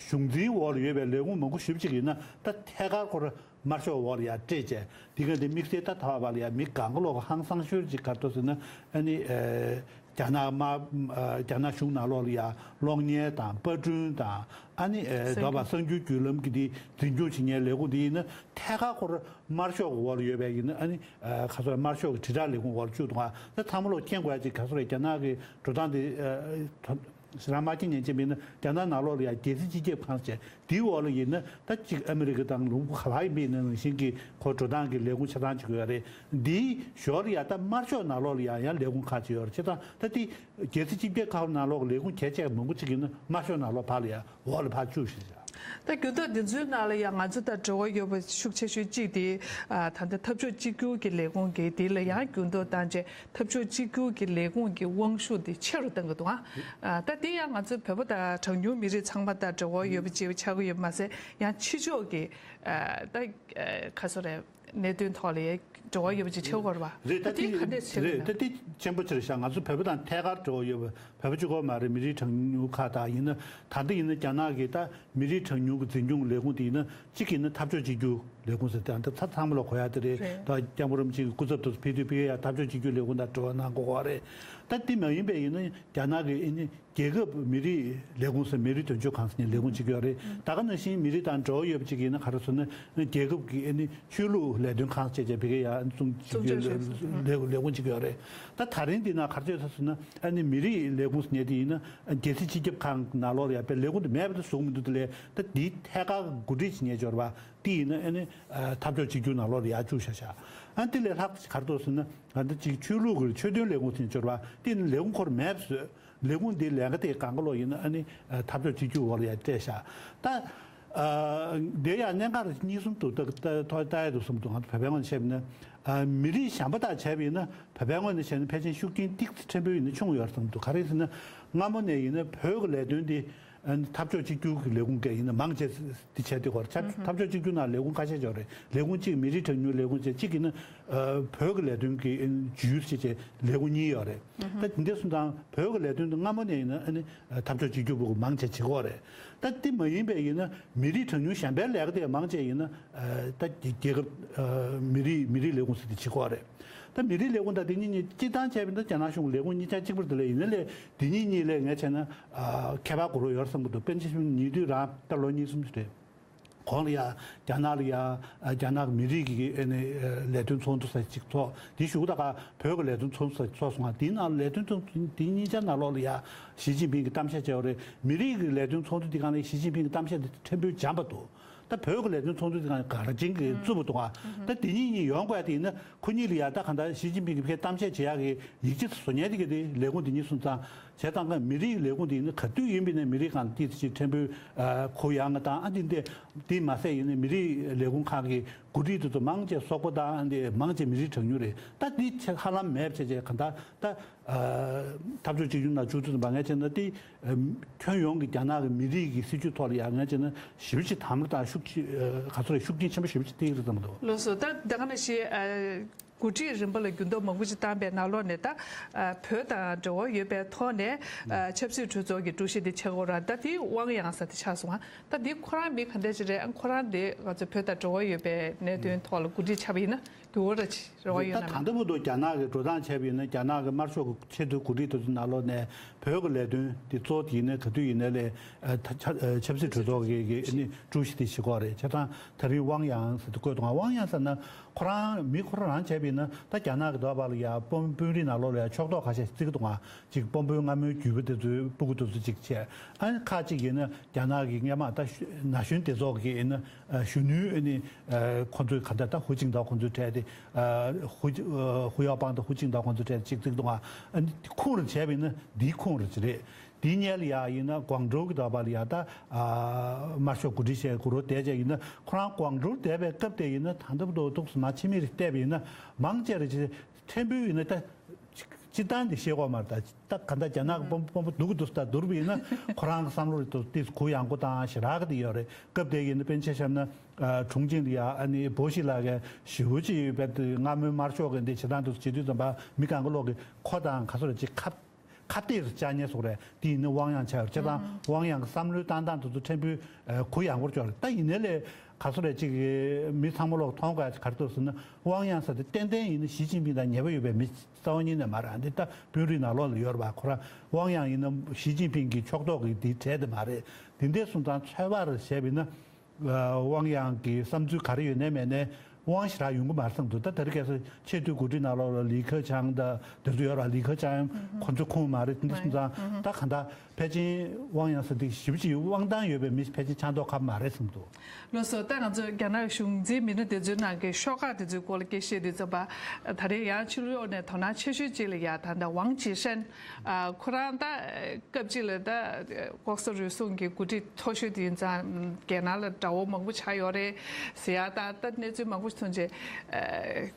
གཞུང་འཛིན་འོག་ལ་ཡོད་པའི་ལས་ཁུངས་མང་པོ་ཞེ་པོ་ཅིག་ཡིན་ན་ད་ཐད་ཀར་ཁོ་ར་དམར་ཤོག་འོག་ལ་ཡར་སྤྲད་བྱས་འདི་ག་འདི་དམིགས་བསལ་ད་ད་བར་ལ་ཡ་མི་གང་ག་ལོག་ག་ཧང་སང་ཤོས་ཅིག་ག་རེ་འདུག་ཟེར་ན་ཨ་ནི་ཨེ། རྒྱ་ནག་དམར་ཨ་རྒྱ་ནག་གཞུང་ནང་ལོགས་ལ་ཡ་གློག་བརྙན་དང་པར་སྐྲུན་དང་ཨ་ནི་ཨེ་གསར་འགྱུར་ད་བར་གསར་འགྱུར་བརྒྱུད་ལམ་གྱི་དེ་འཛིན་སྐྱོང་བྱེད་མཁན་ལས་ཁུངས་དེ་ཡིན་ན་ཐད་ཀར་ཁོ་ར་དམར་ཤོག་གི་འོག་ལ་ཡོད་པའི་ཡིན་ན་ཨ་ནི་ཨ་ག་ཚོད་དམར་ཤོག་གི་དྲིལ་བསྒྲགས་ལས་ཁུངས་འོག་ལ་བཅུག་འདུག་ག་ད་ཚང་མ་ལོག་མཁྱེན་དགོས་ཡ་ཅིག་ག་ཚོད་རེད། རྒྱ་ནག་གི་འགྲོ་སྟངས་དེ་ཨ་ད་ཞེ་དྲག་མ་མཁྱེན་མཁན་ཅིག་མིན་ན་རྒྱ་ནག་ནང་ལོགས་ལ་ཡ་རྒྱལ་སྲིད་སྤྱི་ཁྱབ་ཁང་ཟེར་དེའི་འོག་ལ་ཡིན་ན་ད་ཅིག་ཨ་མི་རི་ཀ་དང་ལུང་པ་ག་བ་ཡིན་པའི་ནང་བཞིན་གྱི་ཁོ་འགྲོ་སྟངས་ཀྱི་ལས་ཁུངས་ཆ་ཚང་ཅིག་ཡོད་རེད། འདིའི་ཞོར་ལ་ཡ་ད་དམར་ཤོག་ནང་ལོགས་ལ་ཡ་ཡང་ལས་ཁུངས་ཁག་ཅིག་ཡོད་རེད། བྱས་ཙང་ད་དེ་རྒྱལ་སྲིད་སྤྱི་ཁྱབ་ཁང་ནང་ལོགས་ལས་ཁུངས་གལ་ཆེ་མང་པོ་ཅིག་ཡིན་ན་དམར་ཤོག་ནང་ལོགས་ཕར་ལ་ཡ་འོག་ལ་ཕར་བཅུག་ཞེས་བྱ། ད་རྒྱུན་ཐོག་འདི་ཚོའི་ནང་ལ་ཡང་ང་ཚོ་དང་འབྲེལ་བ་ཡོད་པ་ཤུགས་ཆེ་ཤོས་གཅིག་དེ་ཨ་ད་ལྟ་འཐབ་ཕྱོགས་གཅིག་གྱུར་གྱི་ལས་ཁུངས་ཀྱིས་དེ་ལ་ཡང་འགྱུར་ལྡོག་བཏང་རྗེས་འཐབ་ཕྱོགས་གཅིག་གྱུར་གྱི་ལས་ཁུངས་ཀྱི་དབང་ཤུགས་དེ་ཆེ་རུ་བཏང་གི་འདུག་ཨ་ད་དེ་ཡང་ང་ཚོ་བོད་པ་དང་གྲངས་ཉུང་མི་རིགས་ཚང་མ་དང་འབྲེལ་བ་ཡོད་པ་ཅིག་ཆགས་ཀྱི་ཡོད་པ་མ་ཟད་ཡང་ཕྱི་ཕྱོགས་ཀྱི་ཨ་ད་ག་ཚོད་རེད། གནད་དོན་ཐོག་ལ་འབྲེལ་བ་ཡོད་པ་ཅིག་ཆགས་ཀྱི་ཡོད་རེད་པ། རེད། ད་ད་དེ་དེ་ག་འདྲས་ཟེར་རེད། ན། ད་དེ་ཆེན་པོ་ཆེ་རེད་ཤག་ང་ཚོ་བོད་པ་དང་ཐད་ཀར་འབྲེལ་བ་ཡོད་པ། བོད་པ་གཅིག་པོ་མ་རེད། མི་རིགས་གྲངས་ཉུང་ཁག་དང་ཡིན་ན་ད་ལྟ་ཡིན་ན་རྒྱ་ནག་གི་ད་མི་རིགས་གྲངས་ཉུང་གི་འཛིན་སྐྱོང་ལས་ཁུངས་དེ་ཡིན་ན་གཅིག་ཡིན་ན་འཐབ་ཕྱོགས་གཅིག་གྱུར་ལས་ཁུངས་ཟེར་ཏེ་ད་ཚ་ཚང་མ་ལ་གོ་ཡ་དེ་རེད། རེད། ད་སྐྱབས་མགོན་རིན་པོ་ཆེ་གི་སྐུ་ཚབ་དུ་ཕེབས་དུས་ཕ་གི་ཡ་འཐབ་ཕྱོགས་གཅིག་གྱུར་ལས་ཁུངས་དང་འབྲེལ་བ་གནང་དགོས་པ་རེད། ད་དེ་མ་ཡིན་པའི་ཡིན་ན་རྒྱ་ནག་གི་ཨ་ནི་རྒྱལ་ཁབ་མི་རིགས་ལས་ཁུངས་ཟེར་མི་རིགས་དོན་གཅོད་ཁང་ཟེར་ནས་ལས་ཁུངས་གཅིག་ཡོད་རེད། ད་ག་ནང་བཞིན་མི་རིགས་དང་འབྲེལ་བ་ཡོད་པ་གཅིག་ཡིན་ན་ག་རེ་ཟེར་ན་རྒྱལ་ཁབ་ཀྱི་ཨ་ནི་ཆོས་ལུགས་ལས་དོན་ཁང་བཅས་ཀྱང་ཕ་གི་ཡ་ཨ་ནི་ཙུང་གཅིག་ཙུང་ཡོད་ཆོས་ལས་ལས་ལས་ཁུངས་གཅིག་ཡོད་རེད། ད་ད་རིང་འདི་ན་ག་རེ་བྱས་ཟེར་ན་ཨ་ནི་མི་རིགས་ལས་ཁུངས་ཟེར་ནས་དེ་ཡིན་ན་རྒྱལ་སྲིད་སྤྱི་ཁྱབ་ཁང་ནང་ལོགས་ལ་ཡ་པའི་ལས་ཁུངས་དེ་མེད་པ་དེ་བཟོ་གི་མི་འདུག་དེ་ལས་ད་འདི་ཐད་ཀར་གོ་སྒྲིག་བྱེད་མཁན་འབྱོར་བ་དེ་ཡིན་ན་ཨ་ནི་འཐབ་ཕྱོགས་གཅིག་གྱུར་ནང་ལོགས་ལ་ཡ་བཅུག་བཞག་བཞག་ཨ་དེ་ལས་ལྷག་ག་རེ་འདུག་ཟེར་ན་ང་ཚོ་གཅིག་ཆོས་ལུགས་ཀྱི་ཆོས་དོན་ལས་ཁུངས་ཟེར་འབྱོར་བ་དེ་ཡིན་ན་ལས་ཁུངས་ཁོ་རང་མེད་པ་བཟོས། ལས་ཁུངས་འདིའི་ལས་ཀ་དེ་གང་ག་ལོག་ཡིན་ན་ཨ་ནི་འཐབ་ཕྱོགས་གཅིག་གྱུར་འོག་ལ་ཡང་སྤྲད་ཤག་ད་ ཨ། དེ་ཡང་གནད་འགག་གཉིས་གསུམ་དུ་ད་ད་ཐོག་ལྟ་ཡ་འདུག་བསམ་འདུག་ང་ཚོ་བོད་པའི་ངོས་ནས་བཤད་པ་ཡིན་ན། ཨ། མི་རིགས་གཞན་པ་དང་བྱས་པ་ཡིན་ན་བོད་པའི་ངོས་ནས་བཤད་ན་ཕལ་ཆེར་ཤུགས་རྐྱེན་ཏིག་ཙམ་ཕྲན་བུ་ཡིན་ན་ཆུང་ཡོད་རེད་བསམ་འདུག་ག་རེ་ཟེར་ན། སྔ་མོ་ནས་ཡིན་ན་བོད་ཀྱི་ལས་དོན་འདི་ཨ་ནི་འཐབ་ཕྱོགས་གཅིག་གྱུར་གྱི་ལས་ཁུངས་ཀྱིས་ཡིན་ན་མང་ཆེ་འདི་བྱས་ཏེ་གོ། འཐབ་ཕྱོགས་གཅིག་གྱུར་ནང་ལས་ཁུངས་ཁ་ཤས་ཅིག་ཡོད་རེད། ལས་ཁུངས་གཅིག་མི་རིགས་གྲངས་ཉུང་ལས་ཁུངས་བྱས། གཅིག་ཡིན་ན་ཨ་བོད་ཀྱི་ལས་དོན་གྱི་ཨ་ནི་ཇུས་བྱས་བྱས་ལས་ཁུངས་གཉིས་ཡོད་རེད། ད་དེ་འདྲ་སོང་ཙང་བོད་ཀྱི་ལས་དོན་དེ་སྔ་མོ་ནས་ཡིན་ན་ཨ་ནི་འཐབ་ཕྱོགས་གཅིག་གྱུར་པུའུ་མང་ཆེ་བྱེད་ཀྱི་ཡོད་རེད། ད་དེ་མ་ཡིན་པའི་ཡིན་ན་མི་རིགས་གྲངས་ཉུང་གཞན་པའི་ལས་ཀ་དེ་མང་ཆེ་ཡིན་ན་ཨ་ད་རྒྱལ་ཁབ་ཨ་མི་རིགས་མི་རིགས་ལས་ཁུངས་ཟེར་དེ་བྱེད་ཀྱི་ཡོད་རེད། ད་མི་རིགས་ལས་ཁུངས་དང་དེ་གཉིས་གཉིས་སྤྱིར་བཏང་བྱས་པ་ཡིན་ན་རྒྱ་ནག་གཞུང་གི་ལས་ཁུངས་གཉིས་ཆ་གཅིག་པ་རེད་དེ། ལས་ཡིན་ན་ལས་དེ་གཉིས་གཉིས་ལས་ངས་བྱས་ན་ཨ་ཁྱད་པར་དགོས་རོགས་ཡོད་བསམ་གྱི་འདུག་དཔེར་ན་ཆ་བཞག་ན་ཉེ་དུས་རང་ད་ལོ་གཉིས་གསུམ་ཞིག་རེད། གོང་ལ་ཡ་རྒྱ་ནག་ལ་ཡ་ཨ་རྒྱ་ནག་མི་རིགས་ཀྱི་ཨ་ནི་ཨ་ལས་དོན་ཚོགས་འདུ་ཟེར་ཅིག་ཚོགས། དེའི་གཞུག་ད་ག་བོད་ཀྱི་ལས་དོན་ཚོགས་འདུ་ཚོགས་སོང་ང་། དེའི་ནང་ལས་དོན་ཚོགས་འདུ་དེ་གཉིས་ཆ་ནང་ལོགས་ལ་ཡ་ཞི་ཅིན་ཕིང་གི་གཏམ་བཤད་བྱས་པ་རེད། མི་རིགས་ཀྱི་ལས་དོན་ཚོགས་འདུ་དེ་སྒང་ལ་ཞི་ཅིན་ཕིང་གི་གཏམ་བཤད་དེ་ཕྲན་བུ་འཇམ་པ་འདུག་ད་བོད་ཀྱི་ལས་དོན་ཚོགས་འདུ་དེ་སྒང་ག་རེ་བྱེད་ཀྱི་རྩུབ་པོ་འདུག་ཨ། ད་དེ་གཉིས་གཉིས་ཡོང་དགོས་དེ་ཡིན་ན་ཁོ་གཉིས་ལ་ཡ་ད་ག་ད་ཞི་ཅིན་ཕིང་གི་ཕར་གཏམ་བཤད་བྱེད་ཡག་གི་ཡིག་ཆ་བཟོ་མཁན་དེ་ག་དེ་ལས་ཁུངས་དེ་གཉིས་སོང་ཙང་། བྱས་ཙང་ཀ་མི་རིགས་ལས་ཁུངས་དེ་ཡིན་ན་ག་དུས་ཡིན་པ་ཡིན་ན་མི་རིགས་སྒང་ལ་ཏོག་ཙམ་ཕྲན་བུ་ཨ་གུ་ཡངས་ང་དང་། ཨ་འདི་འདི་དེ་མ་ཟད་ཡིན་ན་མི་རིགས་ལས་ཁུངས་ཁག་གི་འགོ་ཁྲིད་དེ་ཚོ་མང་ཆེ་སོག་པོ་དང་འདི་མང་ཆེ་མི་རིགས་གྲངས་ཉུང་རེད། ད་འདི་ཆ་ཧ་ལམ་མེད་བྱས་བྱས་ག་ད་ད་ཨ་འཐབ་ཕྱོགས་གཅིག་གྱུར་ནང་བཅུག་དུས་ཙམ་པ་ངས་བྱས་ན་དེ་ཨ་ཁྱོན་ཡོངས་ཀྱི་རྒྱ་ནག་གི་མི་རིགས་ཀྱི་སྲིད་བྱུས་ཐོག་ལ་ཡང་ངས་བྱས་ན་ཞེ་པོ་ཅིག་དམ་ལ་དང་ཤུགས་ཆེ་ཨ་ག་ཚོད་རེད། ཤུགས་རྐྱེན་ཆེན་པོ་ཞེ་པོ་ཅིག་ཐེབས་ཀྱི་རེད་བསམ་གྱི་འདུག་ལགས་སོ། ད་ད་ག་ནང་བཞིན་ཨ། འགོ་ཁྲིད་རིམ་པ་ལ་འགྱུར་ལྡོག་མང་པོ་ཞིག་བཏང་པའི་ནང་ལོགས་ནས་ད་ཨ་བོད་དང་འབྲེལ་བ་ཡོད་པའི་ཐོག་ནས་ཨ་ཆབ་སྲིད་གྲོས་ཚོགས་ཀྱི་ཀྲུའུ་ཞི་དེ་ཆགས་ཡོད་རེད། ད་དེ་ཝང་ཡང་ཟེར་དེ་ཆགས་སོང་ང་། ད་དེ་ཁོ་རང་མི་ག་འདྲ་ཞིག་རེད། ཨ་ཁོ་རང་དེ་ང་ཚོ་བོད་དང་འབྲེལ་བ་ཡོད་པའི་གནད་དོན་ཐོག་ལ་འགོ་ཁྲིད་ཆགས་པ་ཡིན་ན་འགྱུར་བ་ར་ཅིག་རེ་བ་ཡོད་ན་མེད། ད་ལྟ་བར་དུ་རྒྱ་ནག་གི་འགྲོ་སྟངས་བྱས་པ་ཡིན་ན་རྒྱ་ནག་གི་དམར་ཤོག་གི་ཆེས་མཐོའི་འགོ་ཁྲིད་དེ་ཚོའི་ནང་ལོགས་ནས་བོད་ཀྱི་ལས་དོན་དེ་གཙོ་བོ་དེ་ཡིན་ན་ག་དུས་ཡིན་ནའི་ལས་ཨ་ད་ཆ་ཨ་ཆབ་སྲིད་གྲོས་ཚོགས་ཀྱི་ཀྱི་ནི་ཀྲུའུ་ཞི་དེ་བྱེད་ཀྱི་ཡོད་རེད། བྱས་ཙང་ད་རིང་ཝང་ཡང་ཟེར་དེ་བཀོད་འདུག་ག་ཝང་ཡང་ཟེར་ན། ཁོ་རང་མི་ཁོ་རང་རང་བྱས་པ་ཡིན་ན་ད་རྒྱ་ནག་གི་འདོད་པ་ལ་ཡ་དཔོན་དཔོན་རིགས་ནང་ལོགས་ལ་ཡ་ཕྱོགས་གཏོགས་ཁ་ཤས་བརྩི་གི་འདུག་ག་ཅིག་དཔོན་པོའི་སྔ་མོའི་རྒྱུད་པ་དེ་ཚོའི་སྤུ་གུ་དེ་ཚོ་ཅིག་བྱས། ཨ་ནི་ཁ་ཅིག་ཡིན་ན་རྒྱ་ནག་གི་སྔོན་མ་ད་ན་གཞོན་སྡེ་ཚོགས་ཀྱི་ཡིན་ན་གཞོན་ནུའི་ཨ་ནི་ཁོ་ཚོའི་ག་འདྲ་ད་ཧུའུ་ཅིན་ཐའོ་ཁོ་ཚོའི་གྲས་དེ་ཧུའུ་ཧུའུ་ཡའོ་པང་དང་ཧུའུ་ཅིན་ཐའོ་ཁོ་ཚོའི་གྲས་ཅིག་བརྩི་གི་འདུག་ག་ཨ་ནི་ཁུངས་རེ་བྱས་པ་ཡིན་ན་འདིའི་ཁུངས་རེ་ཅིག་རེད། དེའི་སྔོན་ལ་ཡ་ཡིན་ན་ཀོང་ཀྲོའུ་གི་འདོད་པ་ལ་ཡ་ད་ཨ་དམར་ཤོག་འགོ་ཁྲིད་བྱས་དགོས་རོགས་བསྡད་བྱས་ཡིན་ན། ཁོ་རང་ཀོང་ཀྲོའུ་བསྡད་པའི་སྐབས་དེ་ཡིན་ན་ད་ལྟ་བར་དུ་ཏོག་ཙམ་མ་ཕྱི་མིག་རེ་བལྟས་པ་ཡིན་ན་མང་ཆེ་རེ་ཅིག་ཕྲན་བུ་ཡིན་ན་ད་སྤྱིར་བཏང་འདི་ཤེས་གོ་མ་རེད། ད་ད་ག་འདྲ་རྒྱ་ནག་གི་དཔོན་དཔོན་པོ་སྡུག་གི་འདུག་ད་བསྡུར་བ་ཡིན་ན་ཁོ་རང་གི་བསམ་བློ་རེ་ཏོག་ཙམ་གུ་ཡངས་པོ་དང་ཞེ་དྲག་གི་དེ་ཡོད་རེད། སྐབས་དེ་ཡིན་ན་དཔེར་ན་ཆ་བཞག་ན་ཨ་ཁྲུང་ཆིང་ལ་ཡ་ཨ་ནི་བོ་ཤི་ལགས་ཀྱིས་ཞེ་པོ་ཅིག་ཡོད་པའི་སྔ་མོའི་དམར་ཤོག་གི་འདི་བྱེད་སྟངས་དེ་ཚོ་བྱེད་དུས་ཙམ་པ་མི་གང་ག་ལོག་གི་ཁོ་དང་ག་ཚོད་རེ་ཅིག་ཁ་ཁ་གཏད་རེ་བཅག་མཁན་སོགས་རེད། དེ་ཡིན་ན་དབང་ཡང་ཆགས་ཡོད་རེད། བྱས་ཙང་དབང་ཡང་གི་བསམ་བློའི་བཏང་སྟངས་དེ་ཚོ་ཕྲན་བུ་ཨ་གུ་ཡངས་པོར་གྱུར་རེད། ད་ཡིན་ནའི་ལས་ག་ཚོད་རེད་ཅིག་མི་ཚང་མ་ལོག་མཐོང་དགོས་ཡ་ག་རེ་འདུག་ཟེར་ན། དབང་ཡང་ཟེར་དེ་ཏན་ཏན་ཡིན་ན་ཞི་ཅིན་ཕིང་དང་ཉེ་པོ་ཡོད་པའི་མི་རྩ་བ་ཉིད་ནས་མ་རེད། འདི་ད་དཔོན་རིགས་ནང་ལོགས་ལ་ཡོད་རེད་པ། ཁོ་རང་དབང་ཡང་ཡིན་ན་ཞི་ཅིན་ཕིང་གི་ཕྱོགས་གཏོགས་ཀྱི་དེའི་གྲས་དེ་མ་རེད། དེ་འདྲ་སོང་ཙང་ཚོད་དཔག་རེ་བྱས་པ་ཡིན་ན། ཨ་དབང་ཡང་གི་བསམ་ཚུལ་ག་རེ་ཡོད་ནའི་མེད་ནའི་དབང་ཞེ་དྲག་ཡོང་གི་མ་རེད་བསམ་འདུག་ད་དེ་རིང་ཁ་སང་ཆེས་མཐོའི་འགོ་ཁྲིད་ནང་ལོགས་ལ་ལི་ཁེ་ཆང་དང་དེ་ཚོ་ཡོད་ར། ལི་ཁེ་ཆང་ཁོ་ཚོ་ཁུངས་མ་རེད། དེ་འདྲ་སོང་ཙང་ད་གང་ལྟར་ཕལ་ཆེར་དབང་ཡང་ཟེར་དེ་ཞེ་པོ་ཅིག་དབང་ཐང་ཡོད་པའི་མི་ཕལ་ཆེར་ཆགས་མདོག་ཁ་པོ་མ་རེད་བསམ་འདུག་ལགས་སོ། ད་ང་ཚོ་རྒྱ་ནག་གཞུང་འཛིན་མི་སྣ་དེ་ཚོའི་ནང་གི་ཤོག་ཁག་དེ་ཚོའི་སྐོར་ལ་སྐད་བཤད་དུས་ཙམ་པ། ད་རེས་ཡང་ཕྱི་ལོགས་ནས་དོ་སྣང་ཆེ་ཤོས་ཅིག་ལ་ཡ་ད་ལྟ་ཝང་ཆི་ཧྲན། ཨ་ཁོ་རང་ད་སྐབས་གཅིག་ལ་ད་ལྐོག་ཟ་རུལ་སུངས་ཀྱི་འགོ་ཁྲིད་མཐོ་ཤོས་དེ་ཡིན་ཙང་རྒྱལ་ནང་ལ་དགྲ་བོ་མང་པོ་ཆགས་ཡོད་རེད་ཟེར་ཡ། ད་ད་གནས་ཚུལ་མང་པོ་ཞིག་མཐོང་རྗེས་ཨ་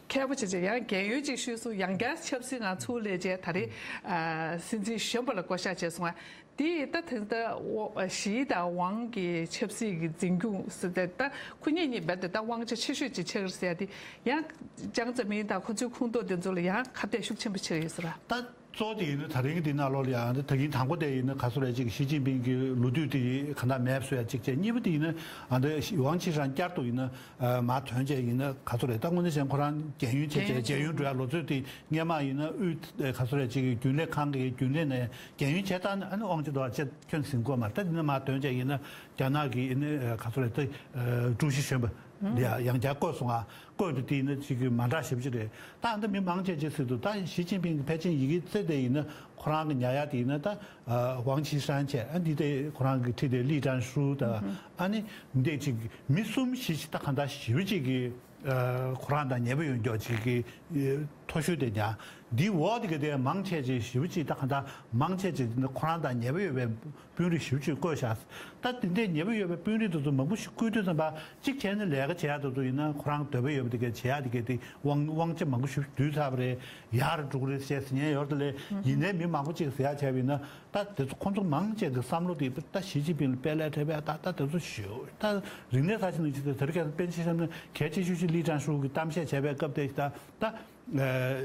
མཁས་པོ་བྱས་བྱས་ཡང་རྒན་ཡོལ་ཅིག་ཞུས་སོང་། ཡང་བསྐྱར་ཆབ་སྲིད་ནང་ཚུར་སླེབས་རྗེས་ད་རེས་ཨ་སྲིད་འཛིན་གཞོན་པ་ལ་བསྐོ་གཞག་བྱས་སོང་ང་། དེ་ད་དེ་ད་ཝ་ཞི་དང་ཝང་གི་ཆབ་སྲིད་ཀྱི་འཛིན་སྐྱོང་ཟེར་ཏེ་ད་ཁོ་གཉིས་གཉིས་རྦད་དེ་ད་དབང་ཆ་ཆེ་ཤོས་ཅིག་ཆགས་ཀྱི་རེད་ཟེར་ཡ་དེ་ཡང་ཅང་ཙེ་མིན་དང་ཁོ་ཚོའི་ཁོངས་གཏོགས་དེ་ཚོ་ལ་ཡང་ཁ་གཏད་ཤུགས་ཆེན་པོ་ཆགས་ཡོད་ཟེར་བ། ད་གཙོ་བོ་དེ་ཡིན་ན་ད་རིང་གི་འདི་ནང་ལོགས་ལ་ཡང་ད་ད་གིན་དང་པོ་དེ་ཡིན་ན་ག་ཚོད་རེད་ཅིག་ཞི་ཅིན་ཕིང་གི་ལོ་དུས་དེ་ག་འདྲ་མེད་བཟོ་ཡ་གཅིག་བྱས། གཉིས་པ་དེ་ཡིན་ན་ཨ་ད་ཝང་ཆི་ཧྲན་བསྐྱར་དུ་ཡིན་ན་ཨ་མར་ཐོན་བྱས་ཡིན་ན་ག་ཚོད་རེད། ད་དངོས་གནས་བྱས་ན་ཁོ་རང་རྒན་ཡོལ་བྱས་བྱས་རྒན་ཡོལ་འགྲོ་ཡ་ལོ་ཚོད་དེ་སྔོན་མ་ཡིན་ན་དབུས་ག་ཚོད་རེད་ཅིག་རྒྱུན་ལས་ཁང་གི་རྒྱུན་ལས་ནས་རྒན་ཡོལ་བྱས་ད་ཨ་ནི་དབང་ཆ་དོ་ཅེས་ཁྱོན་ཟིན་དགོས་མ་རེད། ད་འདི་ནས་མར་ཐོན་བྱས་ཡིན་ན་རྒྱ་ནག་གི་ཨ་ནི་ག་ཚོད་རེད། ད་ཀྲུའུ་ཞི་གཞོན་པ་ཡ་ཡང་བསྐྱར་བསྐོས་སོང་ང་། བསྐོས་དུས་དེ་ཡིན་ན་ཅིག་གི་མ་འདྲ་ཞེ་པོ་ཅིག་རེད། ད་ཨ་ནི་མི་མང་ཆེ་ཅིག་ཟེར་དུས་ད་ཞི་ཅིན་ཕིང་གི་ཕལ་ཆེར་ཡི་གེ་བཙལ་དེ་ཡིན་ན་ཁོ་རང་གི་ཉར་ཡ་དེ་ཡིན་ན་ད་ཝང་ཆི་ཧྲན་བྱས། ཨ་འདི་དེ་ཁོ་རང་གི་ཁྲིད་དེ་ལི་ཀྲན་ཧྲུའུ་དང་ཨ་ནི་འདི་ཅིག་མི་གསུམ་བཞི་ཅིག་ད་གང་ལྟར་ཞེ་པོ་ཅིག་གི་ཁོ་རང་དང་ཉེ་པོ་ཡོད་མགྱོགས་ཅིག་གི་ཨེ་ མཐོ་ཤོས་དེ་ཀྱང་འདིའི་འོག་དེ་ག་དེ་མང་ཆེ་ཅིག་ཞེ་པོ་ཅིག་ད་གང་ལྟར་མང་ཆེ་ཅིག་འདི་ཁོ་རང་དང་ཉེ་པོ་ཡོད་པའི་དཔོན་རིགས་ཞེ་པོ་ཅིག་བསྐོས་བཞག་ད་དེ་འདྲའི་ཉེ་པོ་ཡོད་པའི་དཔོན་རིགས་དེ་ཚོ་མང་པོ་ཞིག་བསྐོས་དུས་ཙམ་པ་གཅིག་བྱས་ནས་ལས་ཀ་བྱེད་ཡག་དེ་ཚོ་ཡིན་ན་ཁོ་རང་འདོད་པ་ཡོད་པ་དེ་ག་བྱེད་ཡག་དེ་ག་དེ་དབང་དབང་ཆ་མང་པོ་ཞིག་བསྡུས་ཚར་བ་རེད། ཡག་རུ་འགྲོ་གི་རེད་ཅེས་ཟེར་མཁན་ཡོད་རེད་དེ་ལས་ཡིན་ནའི་མི་མང་པོ་ཅིག་ཟེར་ཡག་བྱས་པ་ཡིན་ན། ད་དེ་ཚོ་ཁོང་ཚོ་མང་ཆེ་གི་བསམ་བློ་དེ་ད་ཞི་ཅིན་ཕིང་ལ་དཔེ་ལས་འཕྲད་པས་ད་ད་དེ་ཚོ་ཞུ་ད་རིག་གནས་གསར་བརྗེ་ནང་ཆེ་དེ་དེར་གལ་སྲིད་པཎ་ཆེན་བཤམས་ན་གལ་ཆེ་ཤོས་ཤིག་ལི་ཀྲང་ཧྲུའུ་གི་གཏམ་བཤད་བྱས་པའི་སྐབས་དེ་ད་ད་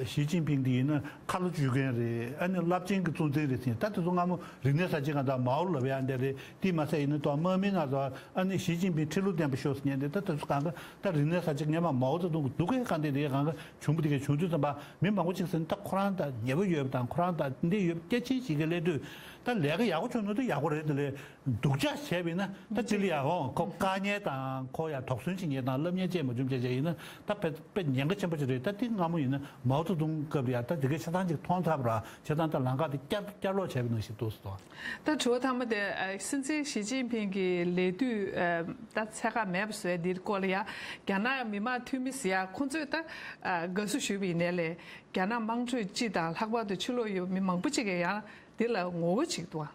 ཞི་ཅིན་ཕིང་དེ་ཡིན་ན་ཁ་ལོ་བཅུ་མཁན་རེད། ཨ་ནི་རླབས་ཆེན་གི་གཙོ་འཛིན་རེད་ཟེར། ད་དེ་ཚོ་སྔ་མོ་རིག་གནས་གསར་བརྗེ་གང་ལྟར་མའོ་ལབ་ཡག་འདི་རེད། དེ་མ་ཟད་ཡིན་ན་ཏོ་དམག་མི་ང་ཚོ་ཨ་ནི་ཞི་ཅིན་ཕིང་ཁྲི་ལོ་བརྟན་པོ་ཤོག་ཟེར་མཁན་དེ་ད་དེ་ཚོ་གང་ག་ད་རིག་གནས་གསར་བརྗེ་སྔོན་མ་མའོ་ཙེ་ཏུང་གི་སྡུག་གི་གང་དེ་དེ་གང་ག་བྱུང་བ་དེ་ག་བྱུང་དུས་ཙམ་པ་མི་མང་པོ་ཅིག་ཟེར་ན་ད་ཁོ་རང་ད་ཉེ་པོ་ཡོད་པ་དང་ཁོ་རང་ད་འདི་ཡོད་པ་སྐད་ཆ་ཞིག་གི་སླེབས་དུས་ད་ལས་ཀ་ཡག་པོ་བྱུང་ན་ད་ཡག་པོ་རེད། དེ་ལས་སྡུག་ཅག་བྱས་པ་ཡིན་ན་ད་ཅི་ལ་ཡག་འོང་ཁོ་དཀའ་ངལ་དང་ཁོ་ཡ་དོགས་ཟོན་བྱེད་མཁན་དང་བསླབ་མཁན་བཅས་མ་བྱུང་བྱས་བྱས་ཡིན་ན་ད་དཔེ་དཔེ་ཉེན་ཁ་ཆེན་པོ་ཅིག་རེད། ད་དེ་སྔ་མོ་ཡིན་ན་མའོ་ཙེ་ཏུང་སྐབས་ལ་ཡ་ད་དེ་གའི་ཆ་ཚང་ཅིག་མཐོང་ཚར་བ་ར་ཆ་ཚང་ད་ལམ་ཁ་དེ་བསྐྱར་བསྐྱར་ལོག་བྱས་པ་ནང་བཞིན་འདུག་ཟེར་དོ། ད་དྲི་བ་མཐའ་མ་དེ་ཨ་སྲིད་འཛིན་ཞི་ཅིན་ཕིང་གི་ལས་དུས་ཨ་ད་ཚད་བཀག་མེད་པ་བཟོས་འདིའི་སྐོར་ལ་ཡ་རྒྱ་ནག་མི་དམངས་འཐུས་མི་ཟེར་ཡ་ཁོང་ཚོས་ད་ཨ་དགའ་བསུ་ཞུས་པ་ཡིན་ནའི་ལས་རྒྱ་ནག་དམངས་ཁྲོད་སྤྱི་དང་ལྷག་པར་དུ་ཕྱི་ལོགས་ཡོད་མི་མང་པོ་ཅིག་གིས་ཡང་འདི་ལ་ངོ་རྒོལ་བྱེད་ཀྱི་འདུག་ཨ།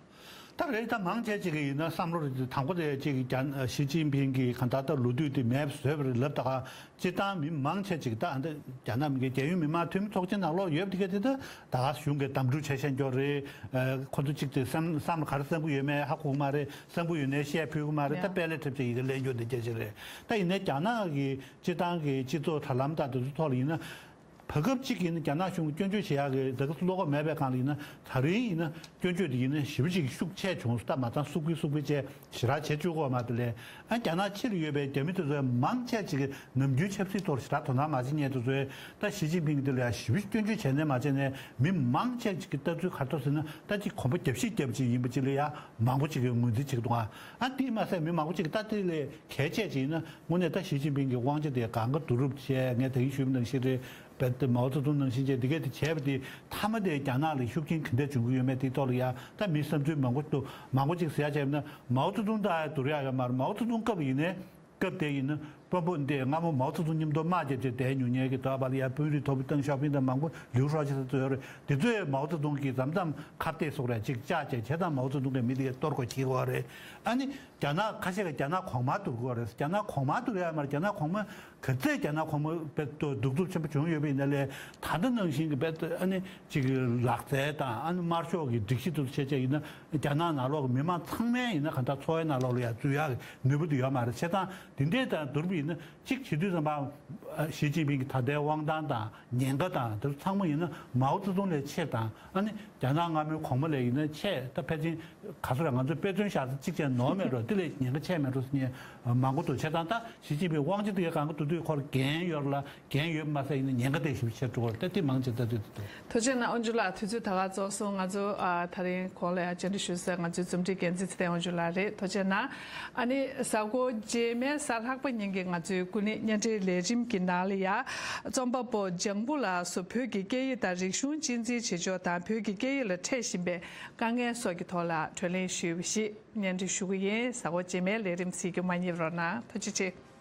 ད་རེད། ད་མང་ཆེ་ཅིག་གིས་ཡིན་ན་བསམ་བློ་རེ་དང་པོ་དེ་ཅིག་རྒྱ་ཞི་ཅིན་ཕིང་གིས་གང་ལྟར་ད་ལོ་དུས་དེ་མེད་པ་བཟོས་པ་རེད་ལབ། ད་ག་སྤྱིར་བཏང་མི་མང་ཆེ་ཅིག་ད་ཨ་ད་རྒྱ་ནག་མི་གི་རྒྱལ་ཡོངས་མི་དམངས་འཐུས་མི་ཚོགས་ཆེན་ནང་ལོགས་ཡོད་པ་དེ་ག་དེ་ད་ད་ག་གཞུང་གིས་གདམ་འཐུ་བྱས་བཞག་རྒྱུ་རེད། ཁོ་ཚོ་གཅིག་དེ་བསམ་བསམ་བློ་ག་རེ་བསམ་གྱི་ཡོད་མེད་ཧ་གོ་གི་མ་རེད། བསམ་གྱི་ཡོད་ནའི་བཤད་ཕོད་ཀྱི་མ་རེད། ད་དཔེ་ལས་འཁྲབ་བྱས་ཡི་གེ་ལེན་རྒྱུ་འདི་སྐད་ཆ་རེད། ད་ཡིན་ནའི་རྒྱ་ནག་གི་སྤྱིར་བཏང་གི་སྤྱི་ཚོགས་དྲ་ལམ་དང་དེ་ཚོ་ཐོག་ལ་ཡིན་ན། བར་སྐབས་གཅིག་ཡིན་ན་རྒྱ་ནག་གཞུང་གིས་སྐྱོན་བརྗོད་བྱེད་ཡག་གི་དེ་ག་ཚོད་བློ་ཁོག་མེད་པའི་སྒང་ལ་ཡིན་ན་ད་རེས་ཡིན་ན་སྐྱོན་བརྗོད་དེ་ཡིན་ན་ཞེ་པོ་ཅིག་ཤུགས་ཆེ་བྱུང་སོང་། ད་མ་ཚང་སུག་པི་སུག་པི་བྱས་ཞེ་དྲག་བྱེད་བཅུག་གོ་མ་དེ་ལས་ཨ་རྒྱ་ནག་ཕྱི་ལ་ཡོད་པའི་རྒྱ་མི་དེ་ཚོའི་མང་ཆེ་ཅིག་གིས་ནམ་རྒྱུན་ཆབ་སྲིད་ཐོག་ཞེ་དྲག་དོ་སྣང་མ་བྱེད་མཁན་དེ་ཚོས་ད་ཞི་ཅིན་ཕིང་དེ་ལ་ཡང་ཞེ་པོ་སྐྱོན་བརྗོད་བྱས་ནས་མ་བྱས་ནས་མི་མང་ཆེ་ཅིག་གི་ལྟ་ཚུལ་ག་རེ་འདུག་ཟེར་ན་ད་ཅིག་གོམ་པ་རྒྱབ་བཤིག་རྒྱབ་ཅིག་ཡིན་པ་ཅིག་ལ་ཡང་མང་པོ་ཅིག་གིས་ངོས་འཛིན་བྱེད་ཀྱི་འདུག་ཨ། ཨ་དེས་མ་ཟད་མི་མང་པོ་ཅིག་གིས་ད་དེ་ལས་གལ་ཆེ་ཅིག་ཡིན་ན་དངོས་གནས་ད་ཞི་ཅིན་ཕིང་གི་དབང་ཆ་དེ་གང་ག་བསྡུ་རུབ་བྱས་ངས་ད་གིན་ཞུས་པ་ནང་བཞིན་རེད། རྦད་དེ་མའོ་ཙེ་ཏུང་ནང་བཞིན་བྱས་འདི་གས་དེ་བྱས་པ་དེ་མཐའ་མ་དེ་རྒྱ་ནག་ལ་ཤུགས་རྐྱེན་ག་འདྲ་འབྱུང་གི་ཡོད་མེད་དེའི་ཐོག་ལ་ཡང་ད་མི་བསམ་ཚུལ་མང་པོ་འདུག་མང་པོ་ཅིག་ཟེར་ཡ་བྱས་ན་མའོ་ཙེ་ཏུང་ད་བསྡུར་ཡ་ཡོད་མ་རེད། མའོ་ཙེ་ཏུང་སྐབས་ཡིན་ནའི་སྐབས་དེ་ཡིན་ན་དཔོན་པོ་འདི་སྔ་མོ་མའོ་ཙེ་ཏུང་མཉམ་དུ་དམག་རྒྱབ་བྱས་བསྡད་མྱོང་མཁན་གྱི་ད་བ་ལ་ཡ་དཔོན་རིགས་མཐོ་པོ་ཏེང་ཞའོ་ཕིང་དང་མང་པོ་ལིའུ་ཧྲོ་ཅི་ཚོ་ཡོད་རེད། དེ་ཚོས་མའོ་ཙེ་ཏུང་གི་མཚམས་མཚམས་ཁ་གཏད་སོགས་རེད་ཅིག་བཅག་བྱས་བྱས་དང་མའོ་ཙེ་ཏུང་གི་མི་དེ་གཏོར་དགོས་བྱེད་དགོས་རེད། ཨ་ནི་རྒྱ་ནག་ཁ་ཤས་ཀྱིས་རྒྱ་ནག་གོང་མ་བསྡུར་དགོས་རེད། རྒྱ་ནག་གོང་མ་བསྡུར་ཡ་མ་རེད། རྒྱ་ནག་གོང་མ་ག་ཚད་རྒྱ་ནག་གོང་མ་དཔེ་གདུག་རྩུབ་ཆེན་པོ་བྱུང་ཡོད་པ་ཡིན་ན་ལས་ད་ལྟ་ནང་བཞིན་གྱི་དཔེ་ཨ་ནི་ཅིག་ལག་རྩལ་དང་ཨ་ནི་དམར་ཤོག་གི་སྒྲིག་གཞི་དེ་ཚོ་བྱས་བྱས་ཡིན་ན་རྒྱ་ནག་ནང་ལོགས་ཀྱི་མི་མང་ཚང་མའི་ཡིན་ན་གང་ལྟར་འཚོ་བའི་ནང་ལོགས་ལ་ཡང་འཛུལ་ཡག་གི་ནུས་པ་དེ་ཡོད་མ་རེད། བྱས་ཙང་དེ་འདྲས་དང་བསྡུར་བ་ཡིན་ན་གཅིག་བྱེད་དུས་ཙམ་པ་ཞི་ཅིན་ཕིང་གི་ད་ལྟའི་དབང་ཐང་དང་ཉེན་ཁ་དང་དེ་ཚོ་ཚང་མ་ཡིན་ན་མའོ་ཙེ་ཏུང་ལས་ཆེ་དང་ཨ་ནི་རྒྱ་ནག་སྔ་མོའི་གོང་མ་ལས་ཡིན་ན་ཆེ། ད་ཕལ་ཆེར་ག་ཚོད་རེད། ང་ཚོས་དཔེ་མཚོན་བཞག་ཚེ་གཅིག་ཅན་ནོར་མེད་འགྲོ། དེ་ལས་ཉེན་ཁ་ཆེ་མེད་འགྲོ་ཟེར་མཁན་མང་པོ་འདུག་བྱས་ཙང་ད་ཞི་ཅིན་ཕིང་དབང་ཆ་དེ་གའི་སྒང་ག་བསྡུར་དུས་ཁོར་འགན་ཡོད་རེད་ལ་འགན་ཡོད་མ་ཟད་ཡིན་ན་ཉེན་ཁ་དེ་ཞིག་ཆེ་འགྲོ་གི་རེད། ད་དེ་མང་ཆེ་ལྟ་དུས་དེ་འདུག་ཐུགས་རྗེ་གནང་ཨོན་ཇུ་ལགས། དུས་ཚོད་ད་ག་རྫོགས་སོང་། ང་ཚོ་ཨ་ད་རིང་གོང་ལ་ཡང་བཅར་འདྲི་ཞུ་ས་ང་ཚོའི་འཛུམ་འདྲི་འགན་འཛིན་ཚེ་བརྟན་ཨོན་ཇུ་ལགས་རེད། ཐུགས་རྗེ་གནང་། ཨ་ནི་གཟའ་འཁོར་རྗེས་མའི་གཟའ་ལྷག་པ་ཉིན་གྱི་ང་ཚོའི་སྐུ་ཉིད་བརྙན་འཕྲིན་ལས་རིམ་གྱི་ནང་ལ་ཡ་རྩོམ་པ་པོ་ལྗང་བུ་ལགས་སུ་བོད་ཀྱི་སྐད་ཡིག་དང་རིག་གཞུང་གཅེས་འཛིན་བྱེད་ཕྱོགས་དང་བོད་ཀྱི་སྐད་ཡིག་ལ་འཕྲད་བཞིན་པའི་དཀའ་ངལ་སོགས་ཀྱི་ཐོག་ལ་གྲོས་གླེང་ཞུས་པ་ཞིག་སྙན་སྒྲོན་ཞུ་གི་ཡིན། གཟའ་འཁོར་རྗེས་མའི་ལས་རིམ་གཟིགས་རྒྱུ་མ་བསྙེལ་རོགས་གནང་། ཐུགས་རྗེ་ཆེ།